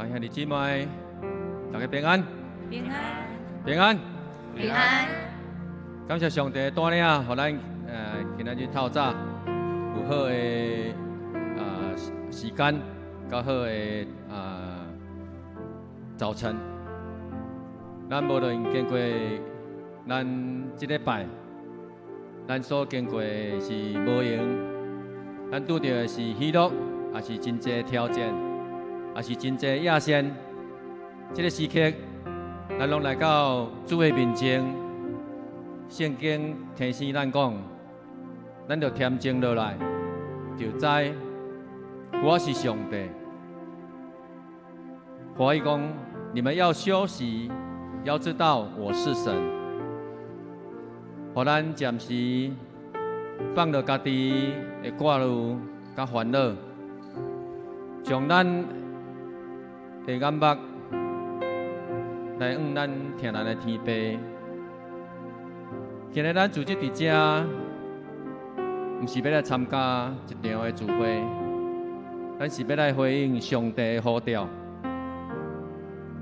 兄弟姊妹，大家平安。平安。平安。平安。感謝上帝帶領，予咱今仔日透早有好的時間，佮好的早晨。咱無論經過咱這禮拜，咱所經過的是無閒，咱拄著的是喜樂，也是真濟挑戰，也是真濟壓線。這個時刻，咱攏來到主的面前。聖經提醒咱講，咱著恬靜落來，就知我是上帝。華語講，你們要休息，要知道我是神。予咱暫時放落家己的掛慮佮煩惱，將咱的眼目來向咱疼咱的天父。今日咱組織佇遮，毋是欲來參加一場的聚會，咱是欲來回應上帝的呼召。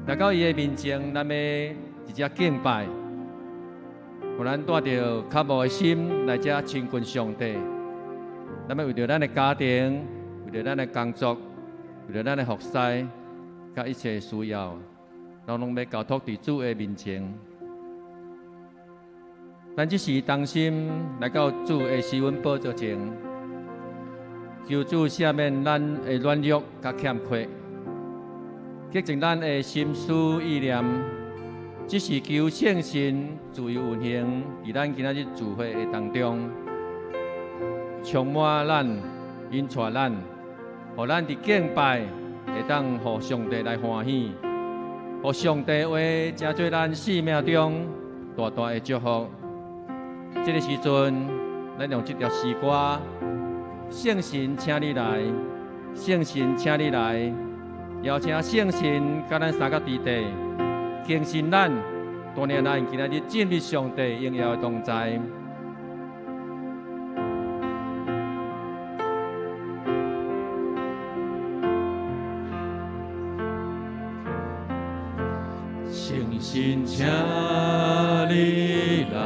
來到伊的面前，咱欲佇遮敬拜，予咱帶著渴慕的心來遮親近上帝。咱欲為著咱的家庭，為著咱的工作，為著咱的服侍，佮一切需要，攏攏欲交託佇主的面前。咱這時同心來到主的施恩寶座前，求主赦免咱的軟弱佮欠缺，潔淨咱的心思意念。這時求聖神自由運行佇咱今仔日聚會的當中，充滿咱，引帶咱，予咱佇敬拜會當予上帝來歡喜，予上帝話成做咱生命中大大的祝福。這個時陣，咱用這條詩歌，聖神請你來，聖神請你來，邀請聖神佮咱相佮佇地，更新咱，帶領咱今仔日進入上帝榮耀的同在。聖神請你來，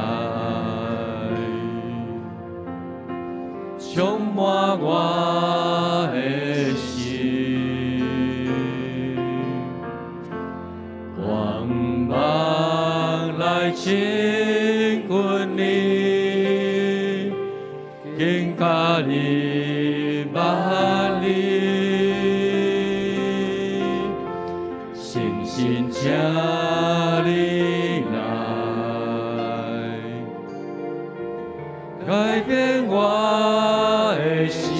充滿我的心，願望來親近你，更加認捌你。聖神請你來，改變我的心，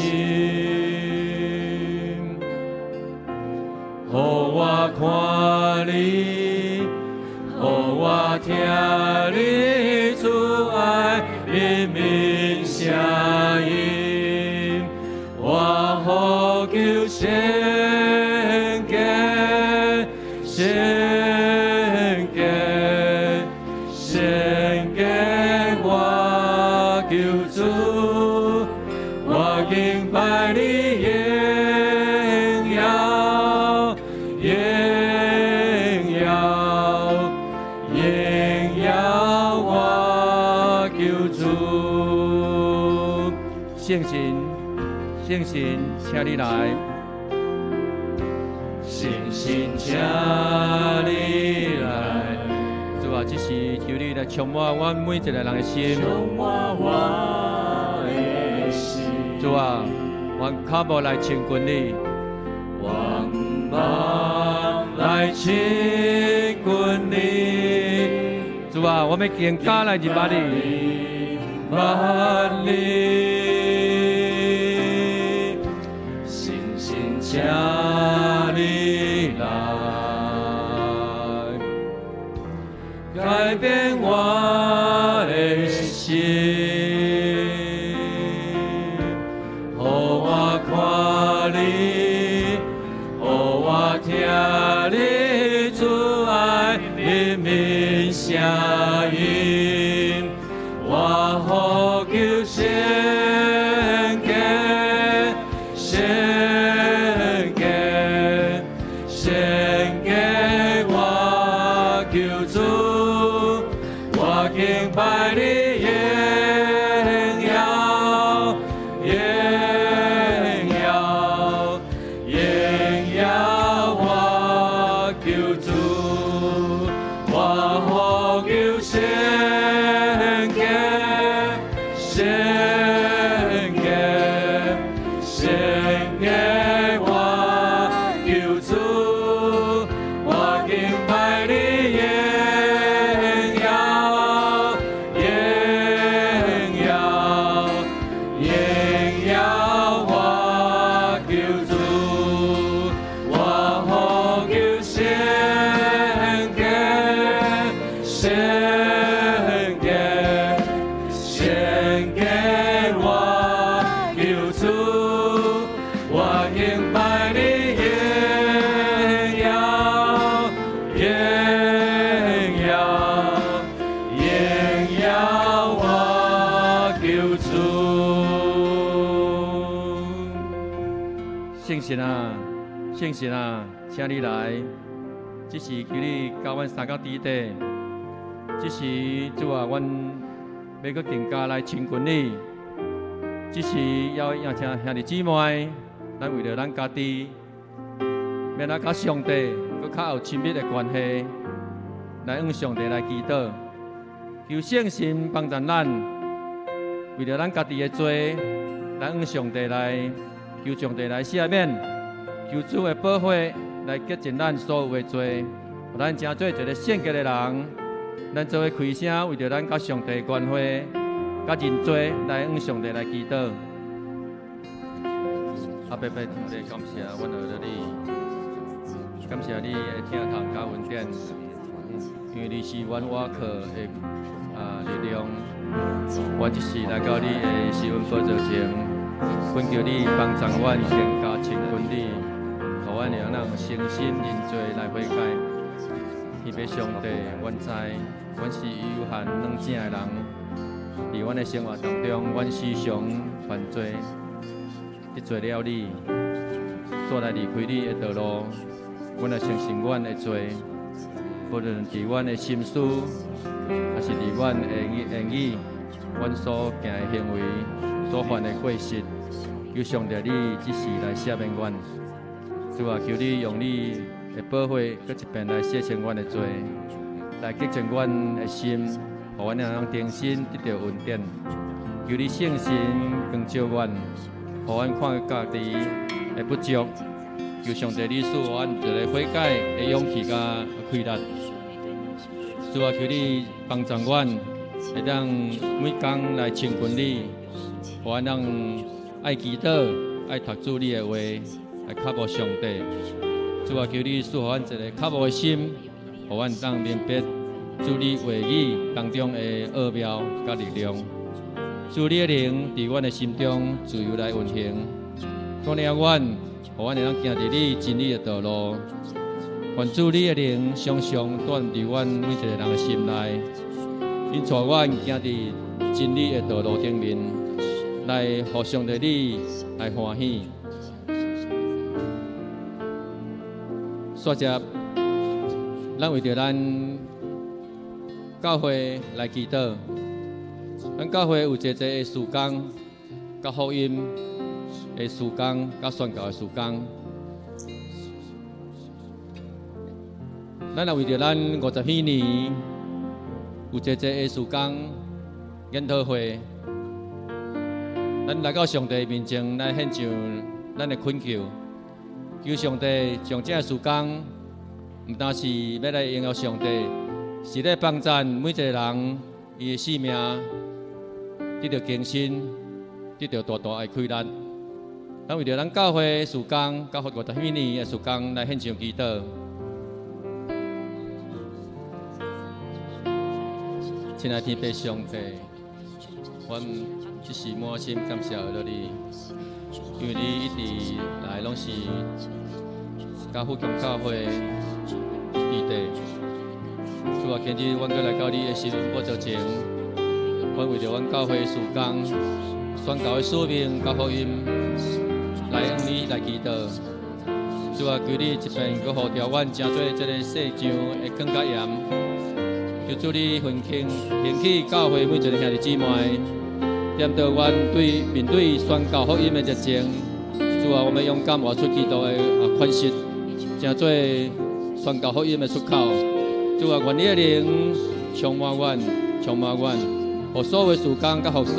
予我看你，予我聽你慈愛憐憫聲音，我呼求聖潔，聖潔，聖潔，我救主，我敬拜你榮耀，榮耀，榮耀我救主。聖神，聖神，請你來。聖神，請你來。主啊，這時求你來充滿阮每一個人的心。充滿我的心。主啊，阮渴慕來親近你。願望來親近你。主啊，我欲更加來認捌你。捌你。聖神，請你來，改變我的心，予我看你，予我聽你慈愛憐憫聲音，我呼求聖潔，聖潔，聖我敬拜你榮耀，榮耀，榮耀我救主，我呼求聖潔，聖潔，聖潔我救主，我敬拜你榮耀，榮耀，榮耀我救主，我呼求聖潔，聖潔，聖潔我救主，我敬拜你榮耀，榮耀，榮耀我救主。聖神啊，聖神啊，請你來，這時求你佮阮相佮佇底，這時主啊，阮欲閣更加來親近你。這時要邀請兄弟姊妹，咱為著咱家己，欲來佮上帝閣較有親密的關係，來向上帝來祈禱，求聖神幫助咱，為著咱家己的罪，來向上帝來求上帝來赦免，求主的寶血來潔淨咱所有的罪，予咱成做一个聖潔的人。咱做伙開聲，為著咱佮上帝的關係，佮認罪，來向上帝來祈禱。阿伯伯，天父，感謝阮愛著你，感謝你的疼痛佮恩典，因為你是阮倚靠的力量。我這時來到你的施恩寶座前，懇求你幫助阮更加親近你，予阮會當誠心認罪來悔改。天父上帝，阮知阮是有限軟正的人，佇阮的生活當中，阮時常犯罪，得罪了你，煞來離開你的道路。阮來承認阮的罪，無論佇阮的心思，抑是佇阮的言語，阮所行的行為，所犯的過失，求上帝你這時來赦免阮。主啊，求你用你的寶血，閣一遍來洗清阮的罪，來潔淨阮的心，予阮會當重新得著恩典。求你聖神光照阮，予阮看家己的不足。求上帝你賜予阮一个悔改的勇氣佮氣力。主啊，求你幫助阮，會當每工來親近你，予阮當愛祈禱、愛讀主你的話，來渴慕上帝。主啊，求你賜予阮一个渴慕的心，予阮當明白主你話語當中的奧妙佮力量。主你的靈佇阮的心中自由來運行，帶領阮，予阮會當行佇你真理的道路。願主你的靈常常住佇阮每一个人的心內，引帶阮行佇真理的道路頂面，來予上帝你來歡喜。煞接，咱為著咱教會來祈禱。咱教會有濟濟的事工，佮福音的事工，佮宣教的事工。咱也為著咱50禧年有濟濟的事工研討會，咱來到上帝面前來獻上咱的懇求，求上帝將這个事工，毋單是欲來榮耀上帝，是咧幫贊每一個人伊的生命得著更新，得著大大的開力。咱為著咱教會事工，佮50禧年的事工來獻上祈禱。親愛天父上帝，阮這時滿心感謝著你，因為你一直來攏是佮富強教會佇底。主啊，今日阮閣來到你的施恩寶座前，阮為著阮教會事工、宣教的使命佮福音，來向你來祈禱。主啊，求你一遍閣呼召阮，成做這个世上的光佮鹽。求主你分清興起教會每一個兄弟姊妹，點著阮對面對宣教福音的熱情。主啊，我們勇敢活出基督的款式，成做宣教福音的出口。主啊，願你的靈充滿阮，充滿阮，予所有事工佮服侍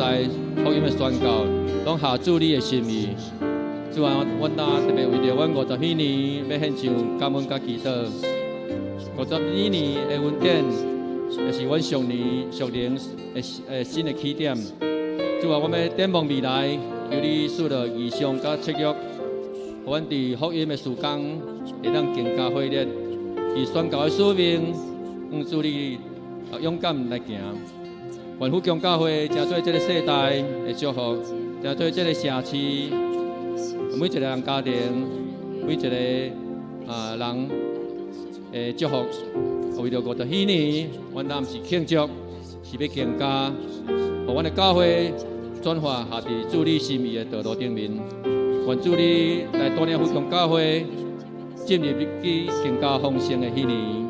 福音的宣教，攏合主你的心意。主啊，阮若特別為著阮50禧年欲獻上感恩佮祈禱，52年的恩典，也是阮屬年屬靈的新的起點。主啊，我欲展望未來，求你賜予異象佮策略，予阮佇福音的事工會當更加火熱，佇宣教的使命，向主你勇敢來行。願富強教會成做這个世代的祝福，成做這个城市每一個人家庭，每一個人的祝福。為著50禧年，阮若毋是慶祝，是欲更加，予阮的教會轉化行佇主你心意的道路頂面。願主你來帶領富強教會進入去更加豐盛的禧年。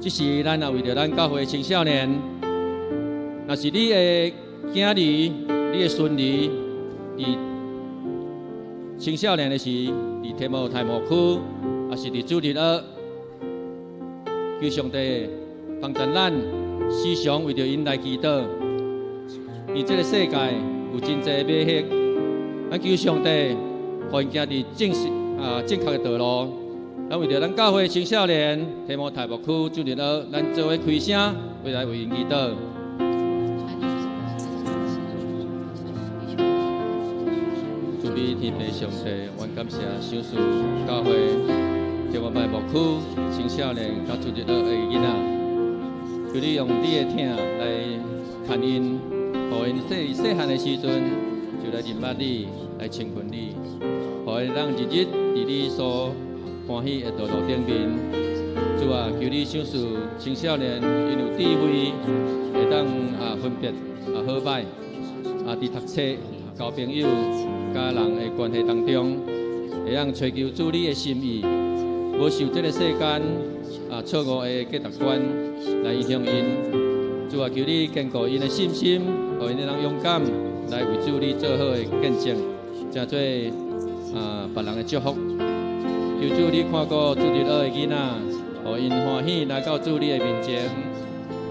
這時，咱也為著咱教會青少年，若是你的囝兒、你的孫兒，佇青少年的時，佇提摩太牧區，抑是佇主日學，求上帝幫助咱，時常為著𪜶來祈禱。佇這个世界有真濟迷惑，咱求上帝，予𪜶行佇正確的道路。咱為著咱教會青少年，提摩太牧區主日學，咱做伙開聲，為來為𪜶祈禱。慈悲天父上帝，阮感謝賞賜教會提摩太牧區青少年佮主日學的囡仔，求你用你的疼來牽𪜶，予𪜶細細漢的時陣就來認捌你，來親近你，予𪜶當日日佇你所歡喜的道路頂面。主啊，求你賞賜青少年，𪜶有智慧，會當分別好歹，佇讀冊、交朋友、佮人的關係當中，會當追求主你的心意，無受這个世間錯誤的價值觀來影響𪜶。主啊，求你堅固𪜶的信心，予𪜶會當勇敢來為主你做好的見證，成做別人的祝福。求主你看顧主日學的囡仔，予𪜶歡喜來到主你的面前，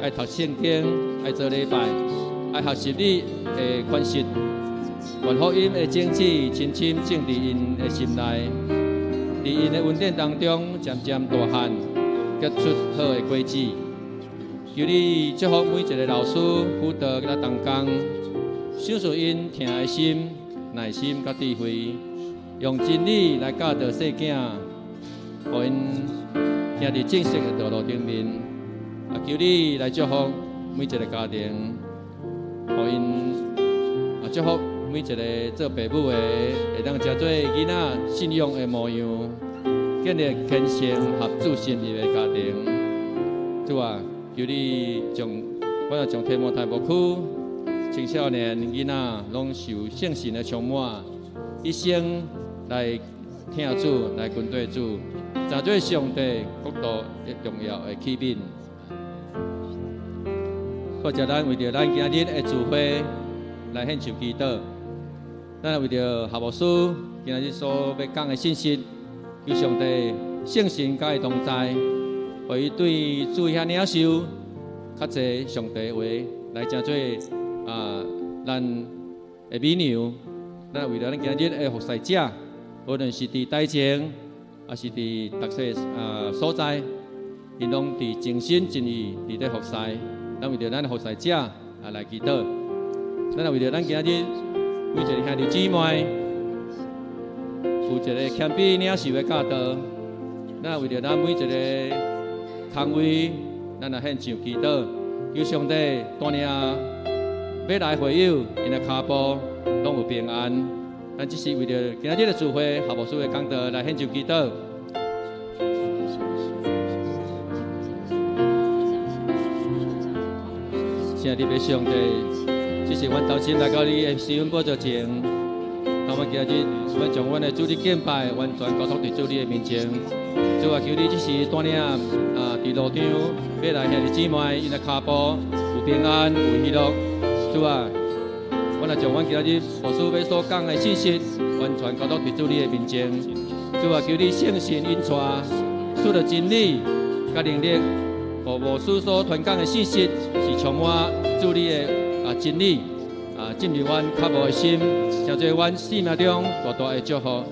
愛讀聖經，愛做禮拜，愛學習你的款式。願福音的種子深深種佇𪜶的心內，佇𪜶的恩典當中漸漸大漢，結出好的果子。求你祝福每一个老師、輔導佮同工，賞賜𪜶疼的心、耐心佮智慧，用真理來教導細囝，予𪜶行佇正式的道路頂面。求你來祝福每一个家庭，予𪜶祝福每一个做爸母的，會當成做囡仔信仰的模樣，建立虔誠合主心意的家庭。主啊，求你將我若將提摩太牧區青少年囡仔攏受聖神的充滿，一生來疼主，來跟隨主，成做上帝國度的重要的器皿。或者咱為著咱今日的聚會來獻上祈禱，咱為著夏牧師今日所欲講的信息，求上帝聖神佮伊同在，予伊對主遐領受較濟上帝話來成做咱的美糧。咱為著咱今日的服侍者，無論是佇台前，抑是佇逐個所在，𪜶攏佇盡心盡意佇咧服侍。咱為著咱的服侍者來祈禱。咱也為著咱今日每一个兄弟姊妹有一个謙卑領受的教導，咱也為著咱每一个工位，咱來獻上祈禱，求上帝帶領欲來會友，𪜶的跤步攏有平安。咱只是為著今日的聚會，夏牧師的講道來獻上祈禱。親愛的上帝，這是阮頭先來到你的施恩寶座前，那麼今日，阮將阮的主日敬拜完全交託佇主你的面前。主啊，求你這時帶領啊，佇路上欲來兄弟姊妹𪜶的跤步有平安，有喜樂。主啊，阮來將阮今日牧師欲所講的信息，完全交託佇主你的面前。主啊，求你聖神引帶，賜予真理佮能力，予牧師所傳講的信息是充滿主你的啊真理啊，進入阮渴慕的心，成做阮生命中大大的祝福。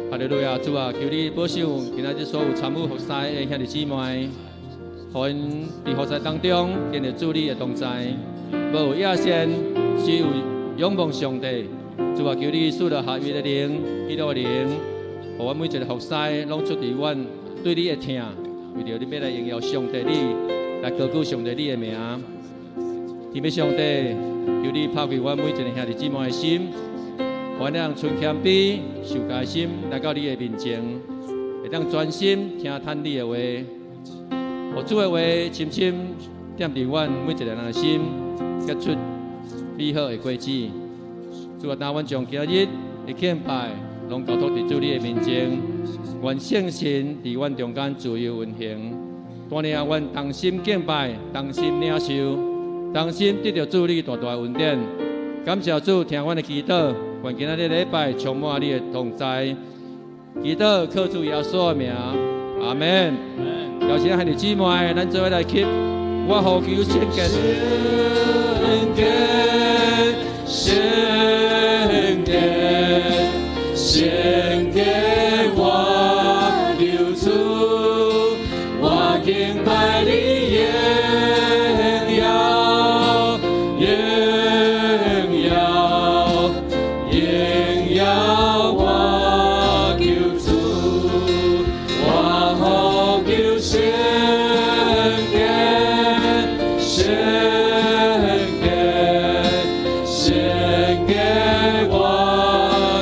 哈利路亞，主啊，求你保守今仔日所有參與服侍的兄弟姊妹，予𪜶佇服侍當中經歷主你的同在，無有野心，只有仰望上帝。主啊，求你賜予合一的靈、喜樂的靈，予阮每一个服侍攏出佇阮對你的疼，為著你欲來榮耀上帝你，來高舉上帝你的名。天父上帝，求你拍開阮每一个兄弟姊妹的心，予咱存謙卑、受教的心來到你的面前，會當專心聽聽你的話，予主的話深深踮佇阮每一个人的心，結出美好的果子。主啊，當阮將今日的敬拜攏交託佇主你的面前，願聖神佇阮中間自由運行，帶領阮同心敬拜、同心領受、同心得著主你大大的恩典。感謝主聽阮的祈禱，願今仔日禮拜充滿你的同在。祈禱靠主耶穌的名，阿門。邀請兄弟姊妹，咱做伙來吸，我呼求聖潔，聖潔，聖潔，聖潔，我求主，我敬拜你榮耀，榮耀，榮耀，我求主，我呼求聖潔，聖潔，聖潔，我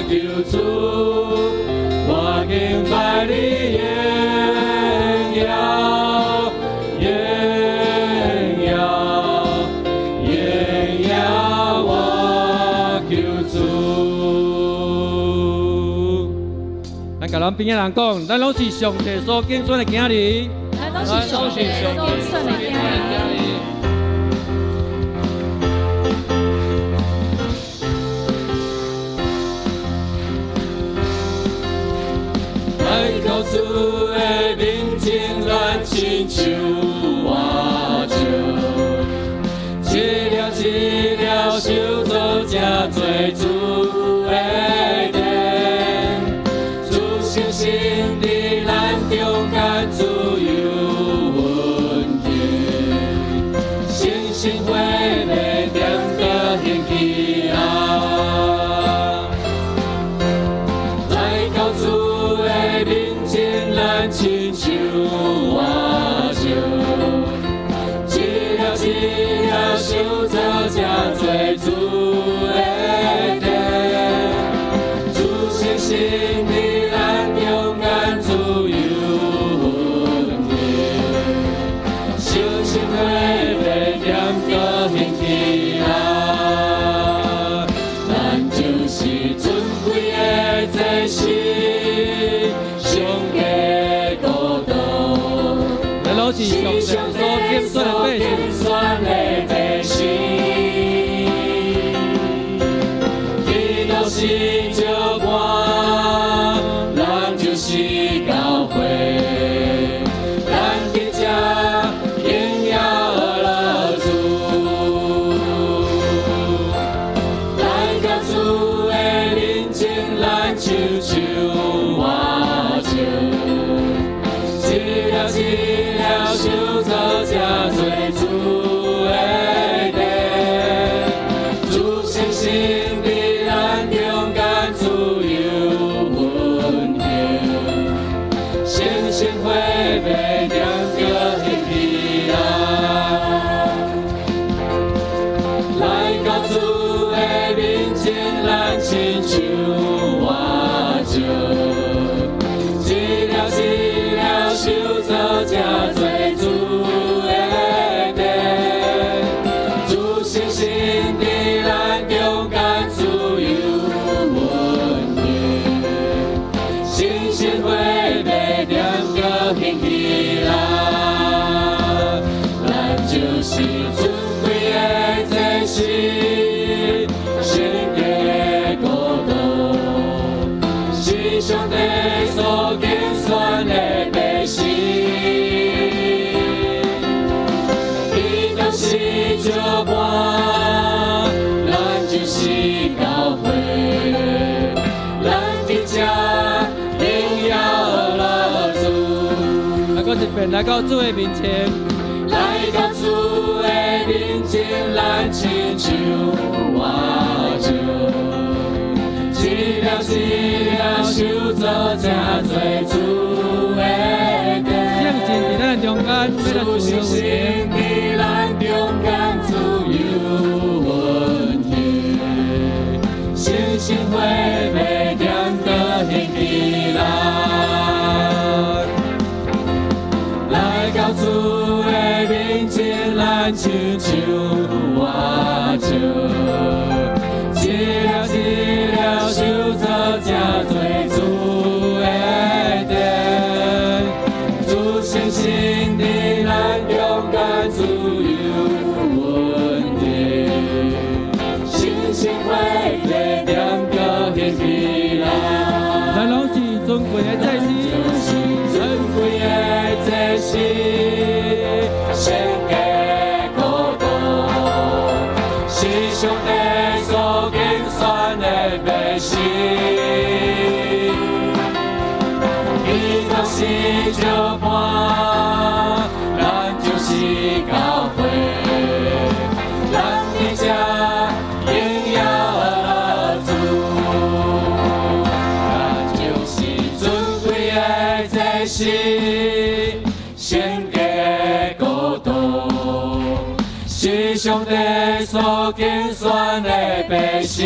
求主，我敬拜你榮耀，榮耀，榮耀，我求主。咱共咱邊仔人講，咱攏是上帝所揀選的囝兒。咱攏是上帝所選的囝兒。來到主的面前，咱親像活石，一粒一粒收做成做主的殿，主聖神佇咱中間自由運行，星星火欲點著興起啊！來到主的面前，咱親像活石，一粒一粒收做成做主的殿，主聖神佇咱中間自由運行，星星火欲點著興起啊！咱就是尊貴的祭司，上帝國度，咱攏是上帝所揀選的百姓。選的百姓。是尊貴的祭司，聖潔的國度，是上帝所揀選的百姓。基督是石磐，咱就是教會，咱佇這榮耀樂主。來閣一遍，來到主的面前，來到主的面前，咱親像活石，一粒一粒收做成做主的殿。聖神佇咱中間，欲咱主自由聖神佇咱中間自由運行，星星火欲點著興起來。來到主的面前，咱親像活石，一粒一粒收做成做主的殿。主聖神佇咱中間自由運行，星星火欲點著興起來。咱攏是尊貴的祭司，就是尊貴的祭司，聖潔國度，是上帝所揀選的百姓。基督是石磐，咱就是教會，咱佇這榮耀主。咱就是尊貴的祭司，聖潔的國度，是上帝所揀選的百姓。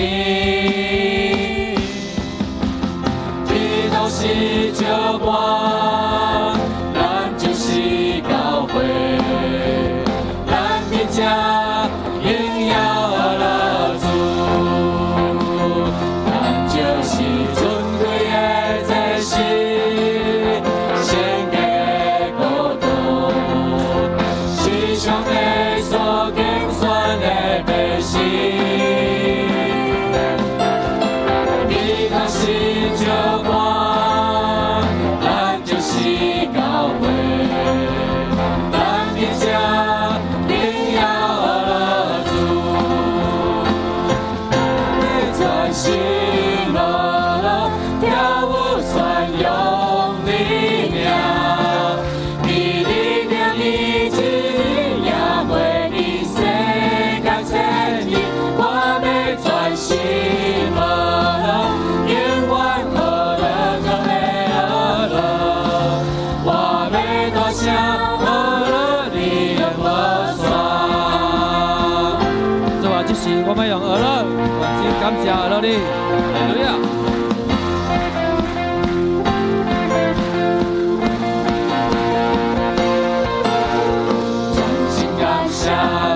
基督是石磐，咱就是教會，咱佇這榮耀樂主。咱就是尊貴的祭司，聖潔的國度，是上帝所揀選的百姓。基督是石磐，咱就是教會，咱佇這榮耀樂主。欲專心學樂，跳舞宣揚你名，佇你名日一日也會佇世間千年，我欲專心學樂，永遠學樂，閣欲學樂，我欲大聲學樂，你攏無煞。主啊，這時我欲用學樂，全心感謝學樂你，哈利路亞。專心感謝，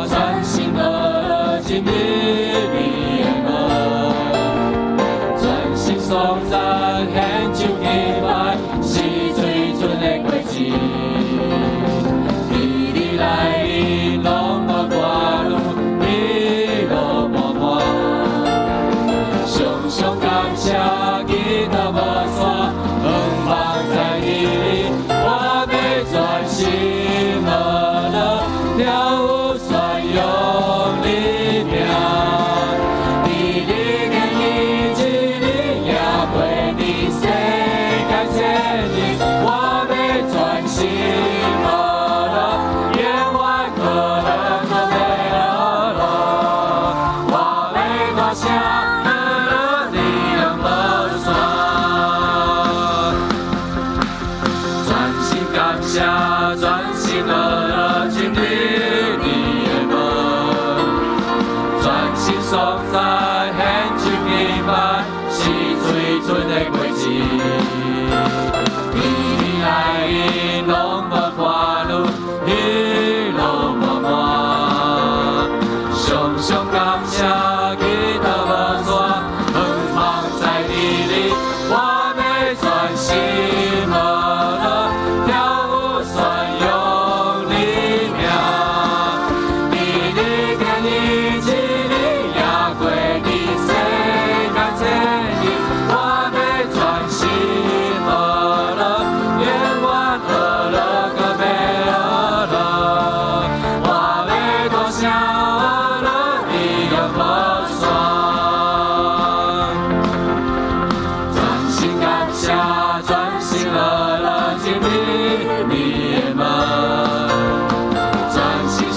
專心學樂，真美美的歌，專心頌讚，獻上敬拜，是水準的果子。佇你內面攏無掛慮，喜樂滿滿，常常感謝。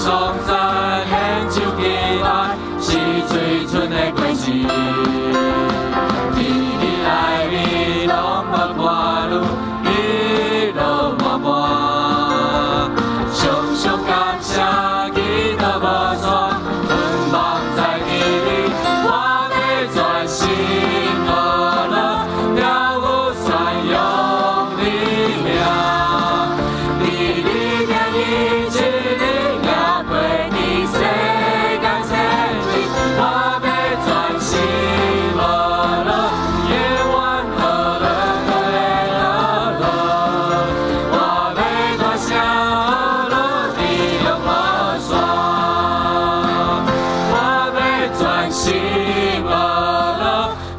颂赞献上敬拜，是最纯的果子。伫你内面拢无破路，喜乐满满。常常感谢基督无散，盼望在伫你，我欲全心呵乐，跳舞宣扬你名。伫你定意一日也过伫世间千里，我欲全心呵乐，永远呵乐阁欲呵乐，我欲大声呵乐，你拢无散。我欲全心呵乐，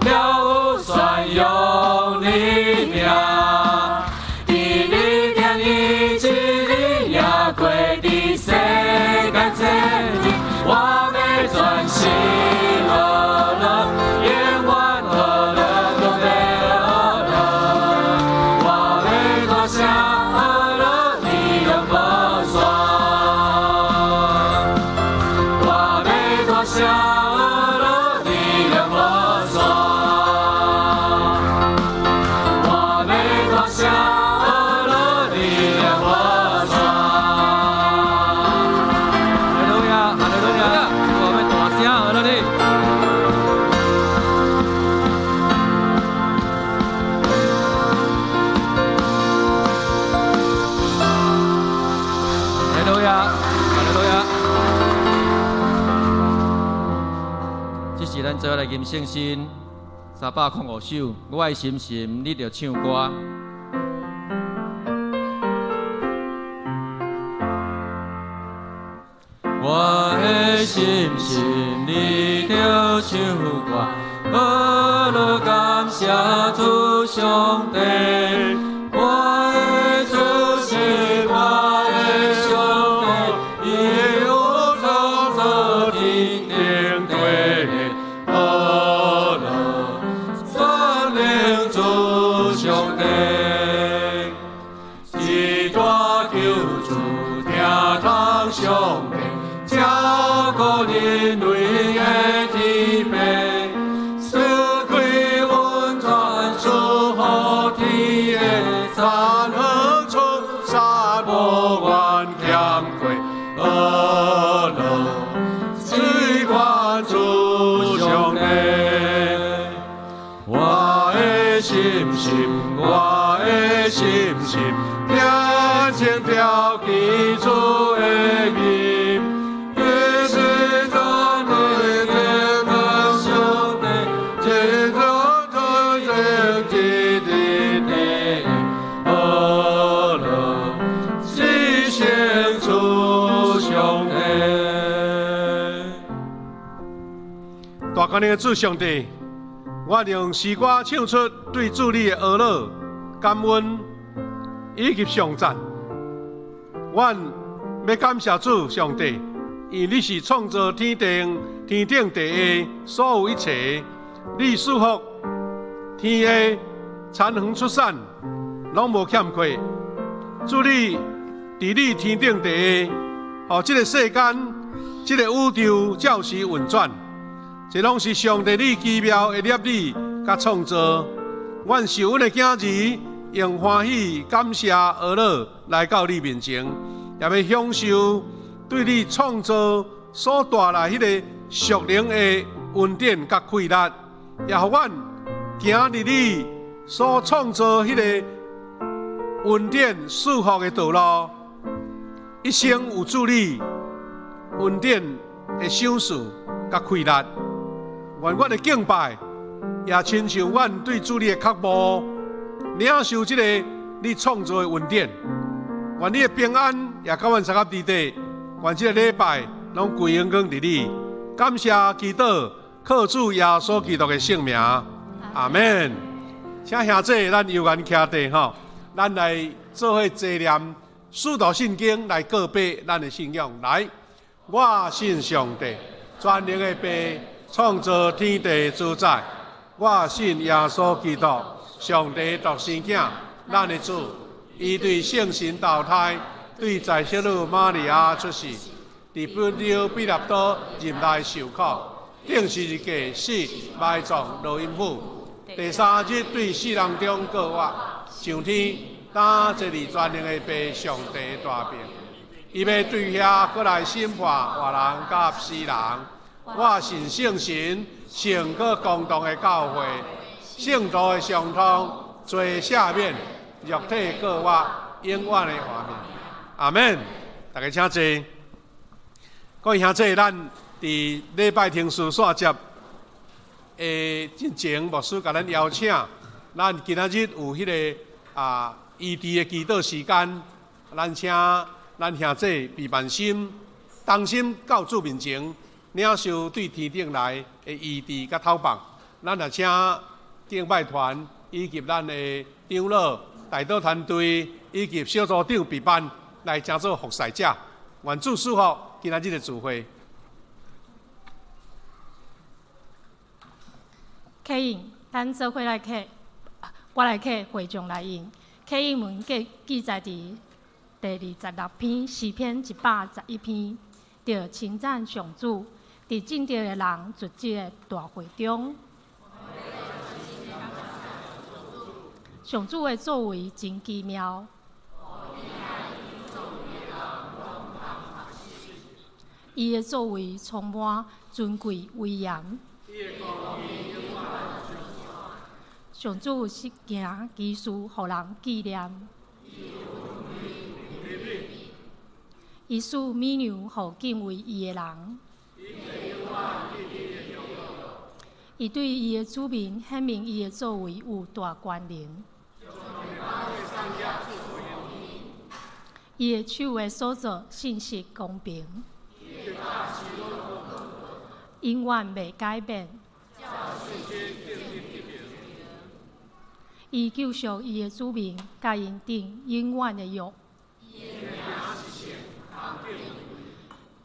跳舞宣扬你名。伫你定意一日也过伫世间千里，我欲全心呵乐，永远呵乐阁欲呵乐，我欲大声呵乐，你拢无散。我欲大声呵乐，你拢无散。我欲大声呵乐，你拢无散。哈利路亞，哈利路亞，我們大聲呵樂你。哈利路亞，哈利路亞。這是咱做伙來吟聖詩305首，我的心心，你著唱歌。我的心心，你著唱歌，呵乐感谢主上帝。我的主是我的上帝，伊有創造天頂地，呵樂全能主上帝。一大救主疼痛上帝，照顧人類的天父，賜開溫泉，賜予天的田園，出產無願欠缺，呵樂水關主上帝。我的心心，我的心心，聽清調記主的名，伊是全能的上帝，一路推前一日地，呵樂至聖主上帝。大權能的主上帝，我用詩歌唱出對主你的呵樂、感恩以及頌讚。阮欲感謝主上帝，因為你是創造天頂、天頂地下所有一切，你賜福天下田園出產，攏無欠缺。主你佇你天頂地下，予這個世間、這個宇宙照時運轉。這攏是上帝你奇妙的攝理佮創造。阮受阮的囝兒用歡喜、感謝、呵樂來到你面前，也欲享受對你創造所帶來彼個屬靈的恩典佮快樂，也予阮行佇你所創造彼個恩典賜福的道路，一生有主你恩典的賞賜佮快樂。願阮的敬拜，也親像阮對主你的渴慕，領受這個你創造的恩典。願你的平安也佮阮相合佇底。願這個禮拜攏歸榮光佇你。感謝祈禱，靠主耶穌基督的聖名，阿們。請兄弟，咱悠閒徛地吼，咱來做伙齊念使徒信經來告白咱的信仰。來，我信上帝，全能的父，創造天地主宰。我信耶穌基督，上帝獨生囝，咱的主。伊對聖神投胎，對在聖女瑪利亞出世，佇伫本丟彼拉多入內受苦，釘十字架死，埋葬落陰府。第三日對死人中復活，上天，擔坐佇全能的父上帝大爿。伊欲對遐閣來審判活人佮死人。我信聖神，聖閣公同的教會，聖徒的相通，罪赦免，肉體復活，永遠的活命。阿門。大家請坐。各位兄弟，咱佇禮拜天書煞節的進前，牧師共咱邀請，咱今仔日有彼个醫治的祈禱時間，咱請咱兄弟畢萬心同心到主面前，領受對天頂來的醫治佮透放。咱也請敬拜團以及咱的長老、代禱團隊以及小組長畢萬來成做服侍者。願主賜福今仔日的聚會。啟應，咱做伙來啟，我來啟，會眾來應。啟應文記記載佇第26篇詩篇111篇，著稱讚上主，佇正直的人聚集的大會中，上主的作為真奇妙。伊的作為充滿尊貴威嚴。上主實行奇事，予人紀念。伊賜美糧予敬畏伊的人。伊對伊的子民顯明伊的作為有大權能。伊的手的所做信實公平，永遠袂改變。伊救贖伊的子民，共𪜶訂永遠的約。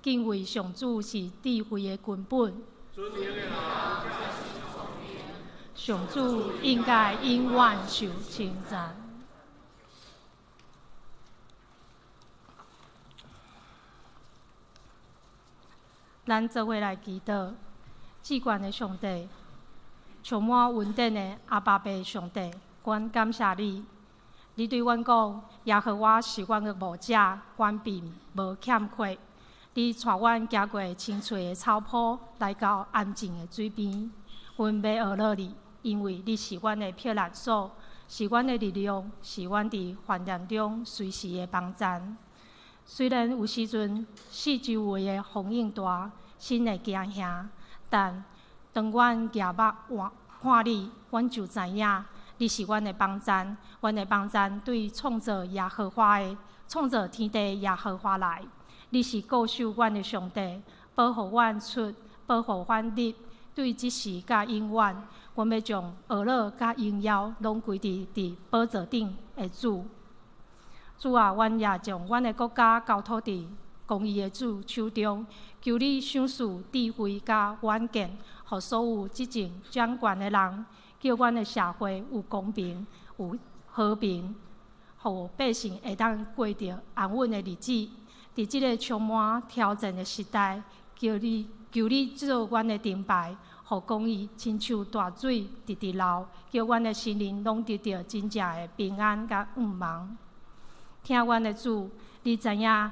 敬畏上主是智慧的根本。上主應該永遠受稱讚。咱做伙來祈禱，至懸的上帝，充滿恩典的阿爸父上帝，阮感謝你。你對阮講，耶和華是阮的牧者，阮並無欠缺。你帶阮行過青翠的草坡，來到安靜的水邊。阮欲學落你，因為你是阮的避難所，是阮的力量，是阮佇患難中隨時的幫贊。雖然有時陣四周圍的風湧大，心會驚嚇，但當阮舉目看你，阮就知影你是阮的幫贊，阮的幫贊對創造耶和華的創造天地耶和華來。你是顧守阮的上帝，保護阮出，保護阮入，對這時佮永遠，阮欲將呵咾佮榮耀攏歸佇佇寶座頂的主。主啊，阮也將阮的國家交託佇公義的主手中，求你賞賜智慧佮遠見，予所有執政掌權的人，叫阮的社會有公平、有和平，予百姓會當過著安穩的日子。佇這个充滿挑戰的時代，求你求你做阮的燈牌，予公義親像大水直直流，叫阮的心靈攏得著真正的平安佮向望。聽阮的主，你知影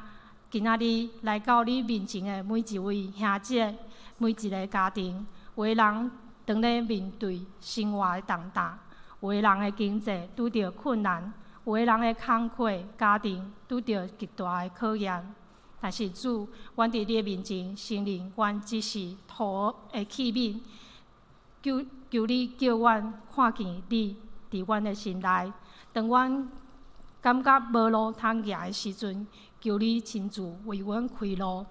今仔日來到你面前的每一位兄姐，每一个家庭，有的人當咧面對生活的重擔，有的人的經濟拄著困難，有的人的工課、家庭拄著極大的考驗。但是主，阮佇你的面前承認，阮只是土的器皿，求求你叫阮看見你佇阮的心內。當阮感覺無路通行的時陣，求你親自為阮開路，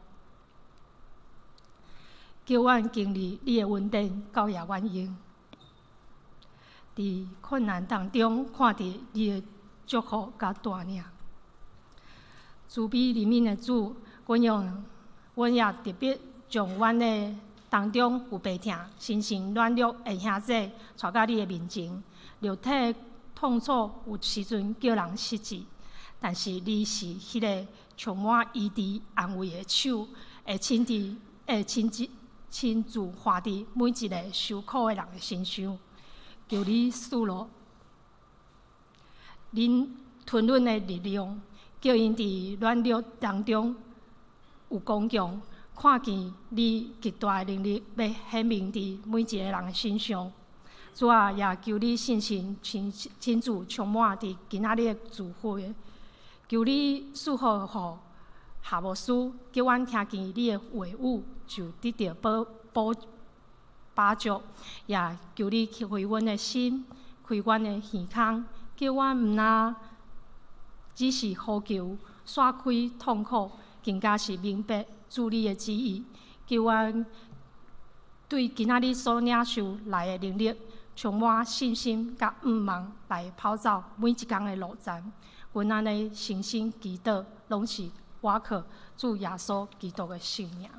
叫阮經歷你的恩典，教掖阮用。佇困難當中，看著你的祝福佮帶領。慈悲憐憫的主，阮用阮也特別將阮的當中有病痛、身心軟弱的兄弟帶到你的面前，肉體痛楚有時陣叫人失志，但是你是彼个充滿醫治安慰的手，會會親自會親自親自看佇每一个受苦的人的身上。求你賜落恁吞忍的力量，叫𪜶佇軟弱當中有剛強，看見你極大的能力欲顯明佇每一个人的身上。主啊，也求你聖神親親自充滿佇今仔日的聚會，求你賜福予夏牧師，叫阮聽見你的話語就得著保保飽足，也求你開阮的心，開阮的耳孔，叫阮毋但只是呼求煞開痛苦，更加是明白主你的旨意，叫阮對今仔日所領受來的能力充滿信心佮向望，來跑走每一工的路程。阮按呢誠心祈禱，攏是倚靠主耶穌基督的聖名。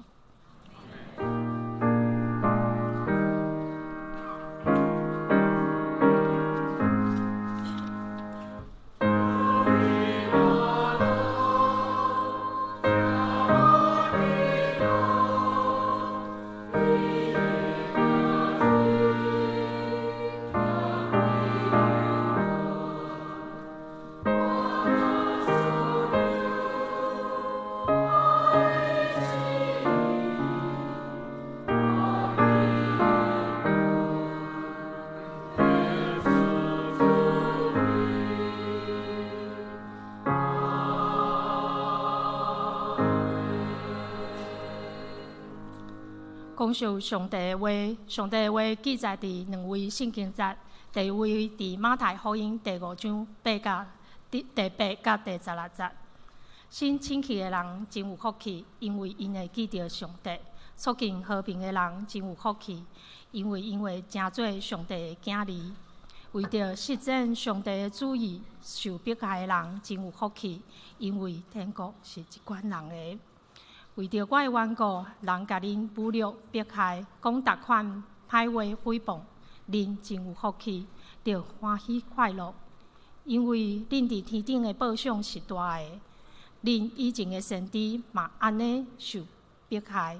講述上帝的話，上帝的話記載佇兩位聖經節，第一位佇馬太福音第五章八甲第第八佮第十六節。心清氣的人真有福氣，因為𪜶會記著上帝；促進和平的人真有福氣，因為𪜶會成做上帝的囝兒。為著實踐上帝的旨意受迫害的人真有福氣，因為天國是這款人的。為著我的緣故，人共恁侮辱、迫害、講逐款歹話誹謗，恁真有福氣，著歡喜快樂，因為恁佇天頂的報賞是大的。恁以前的先知嘛按呢受迫害。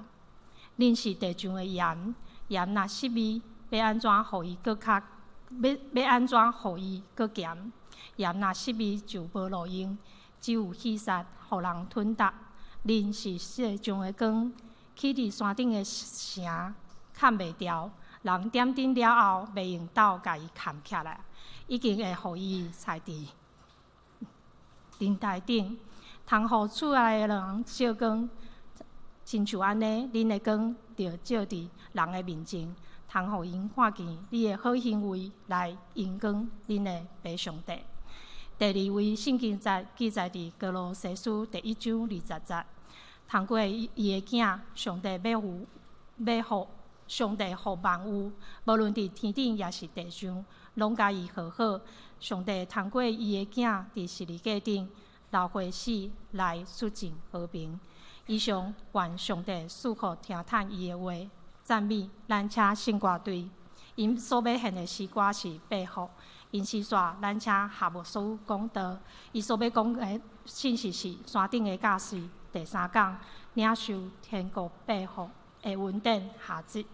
恁是地上的鹽，鹽若失味，欲按怎予伊閣較？欲欲按怎予伊閣鹹？鹽若失味就無路用，只有棄殺，予人吞踏。恁是世上的光，起佇山頂的城，崁袂牢。人點燈了後，袂用斗共伊崁起來，一定會予伊踩佇燈臺頂，通予厝內的人照光。親像按呢，恁的光著照佇人的面前，通予𪜶看見你的好行為來榮光恁的父上帝。第二位聖經節記載佇歌羅西書第一章二十節，通過伊的囝，上帝欲予欲予上帝予萬有，無論佇天頂抑是地上，攏共伊和好。上帝通過伊的囝佇十字架頂流血死來促進和平。以上，願上帝賜福聽嘆伊的話，讚美咱請聖歌隊，𪜶所欲獻的詩歌是八福。𪜶詩煞，咱請夏牧師講道。伊所欲講的信息是山頂的教示第三講，領受天國八福的恩典下節。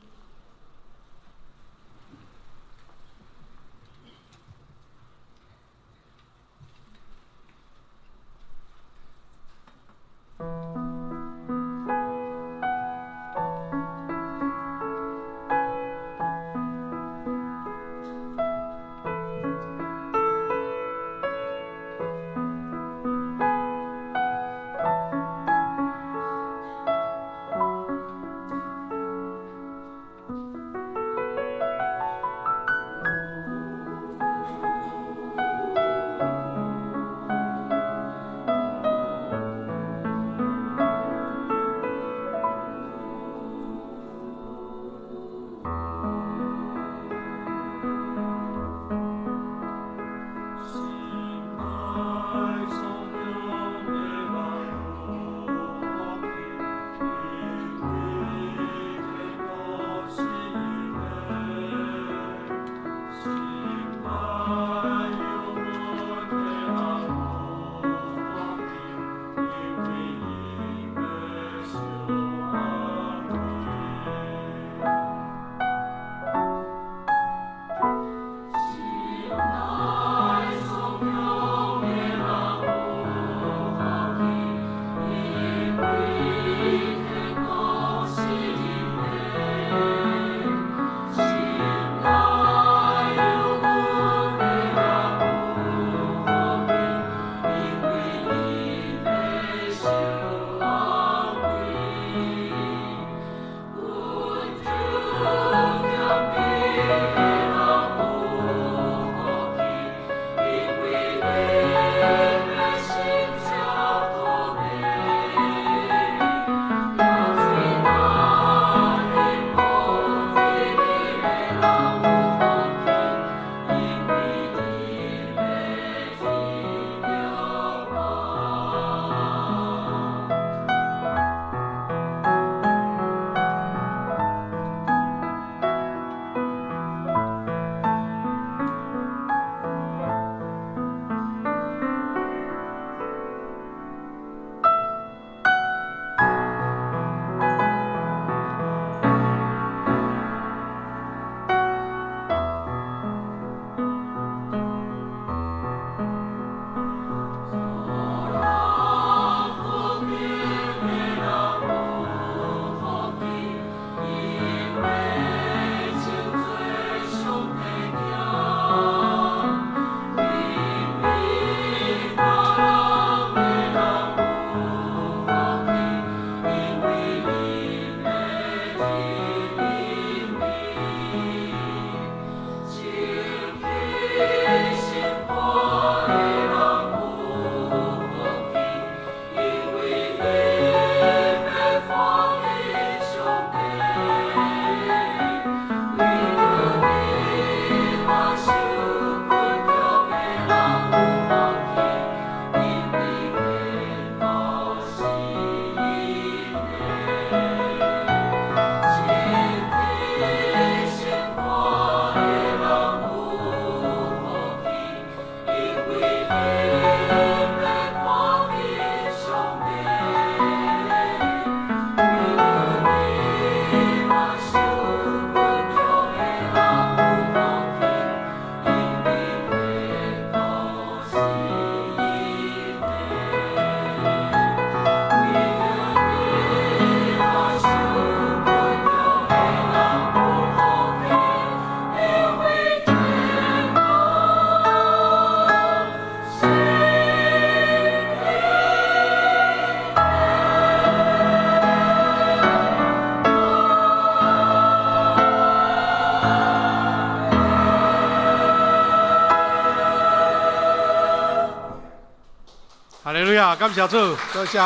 謝，感謝主，多謝。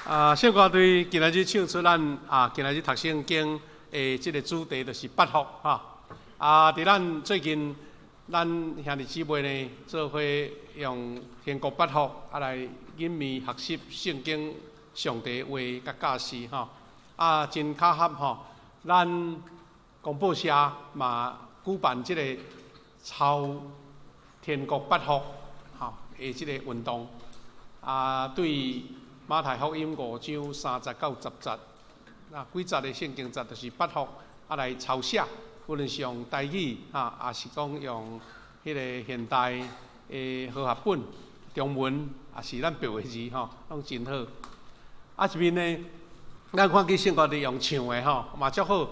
啊，聖歌隊今仔日唱出咱啊，今仔日讀聖經的這个主題就是八福哈。啊，佇咱最近，咱兄弟姊妹呢，做伙用天國八福啊來吟味學習聖經上帝話佮教示吼。啊，真巧合吼，咱公報社嘛舉辦這个抄天國八福吼的這个運動。啊，對馬太福音5章30到10節，啊幾節的聖經節就是八福啊來抄寫，無論是用台語哈，抑是講用彼个現代的和合本中文，抑是咱白話字吼，攏真好。啊，這邊呢，咱看見聖歌隊用唱的吼，嘛足好。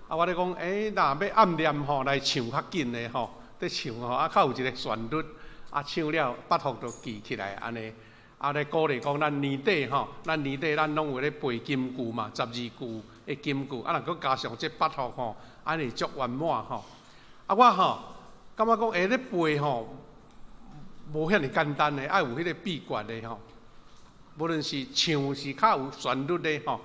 啊，我咧講，欸，若欲按念吼來唱較緊的吼，咧唱吼啊，較有一个旋律，啊，唱了八福就記起來按呢。啊，咧鼓勵講咱年底吼，咱年底咱攏有咧背金句嘛，12句的金句，啊，若閣加上這八福吼，按呢足圓滿吼。啊，我吼感覺講，欸，咧背吼無遐爾簡單的，愛有彼个秘訣的吼。無論是唱是較有旋律的吼。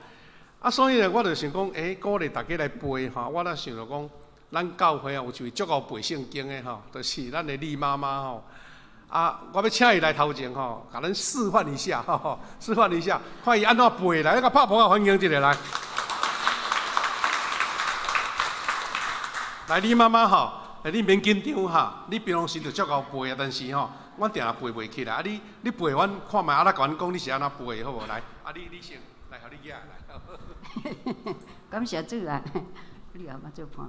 啊，所以呢，我就想講，欸，鼓勵大家來背吼。我咧想著講，咱教會啊有一位足𠢕背聖經的吼，就是咱的李媽媽吼。啊，我欲請伊來頭前吼，共咱示範一下，吼，示範一下，看伊按怎背來，共拍噗仔歡迎一下來。來，李媽媽吼，欸，你免緊張哈，你平常時就足𠢕背啊，但是吼，阮定定背袂起來。啊，你你背，阮看覓啊，來共阮講你是按怎背的，好無？來，啊，你你先來，予你舉來。感謝主啊！你也捌做伴。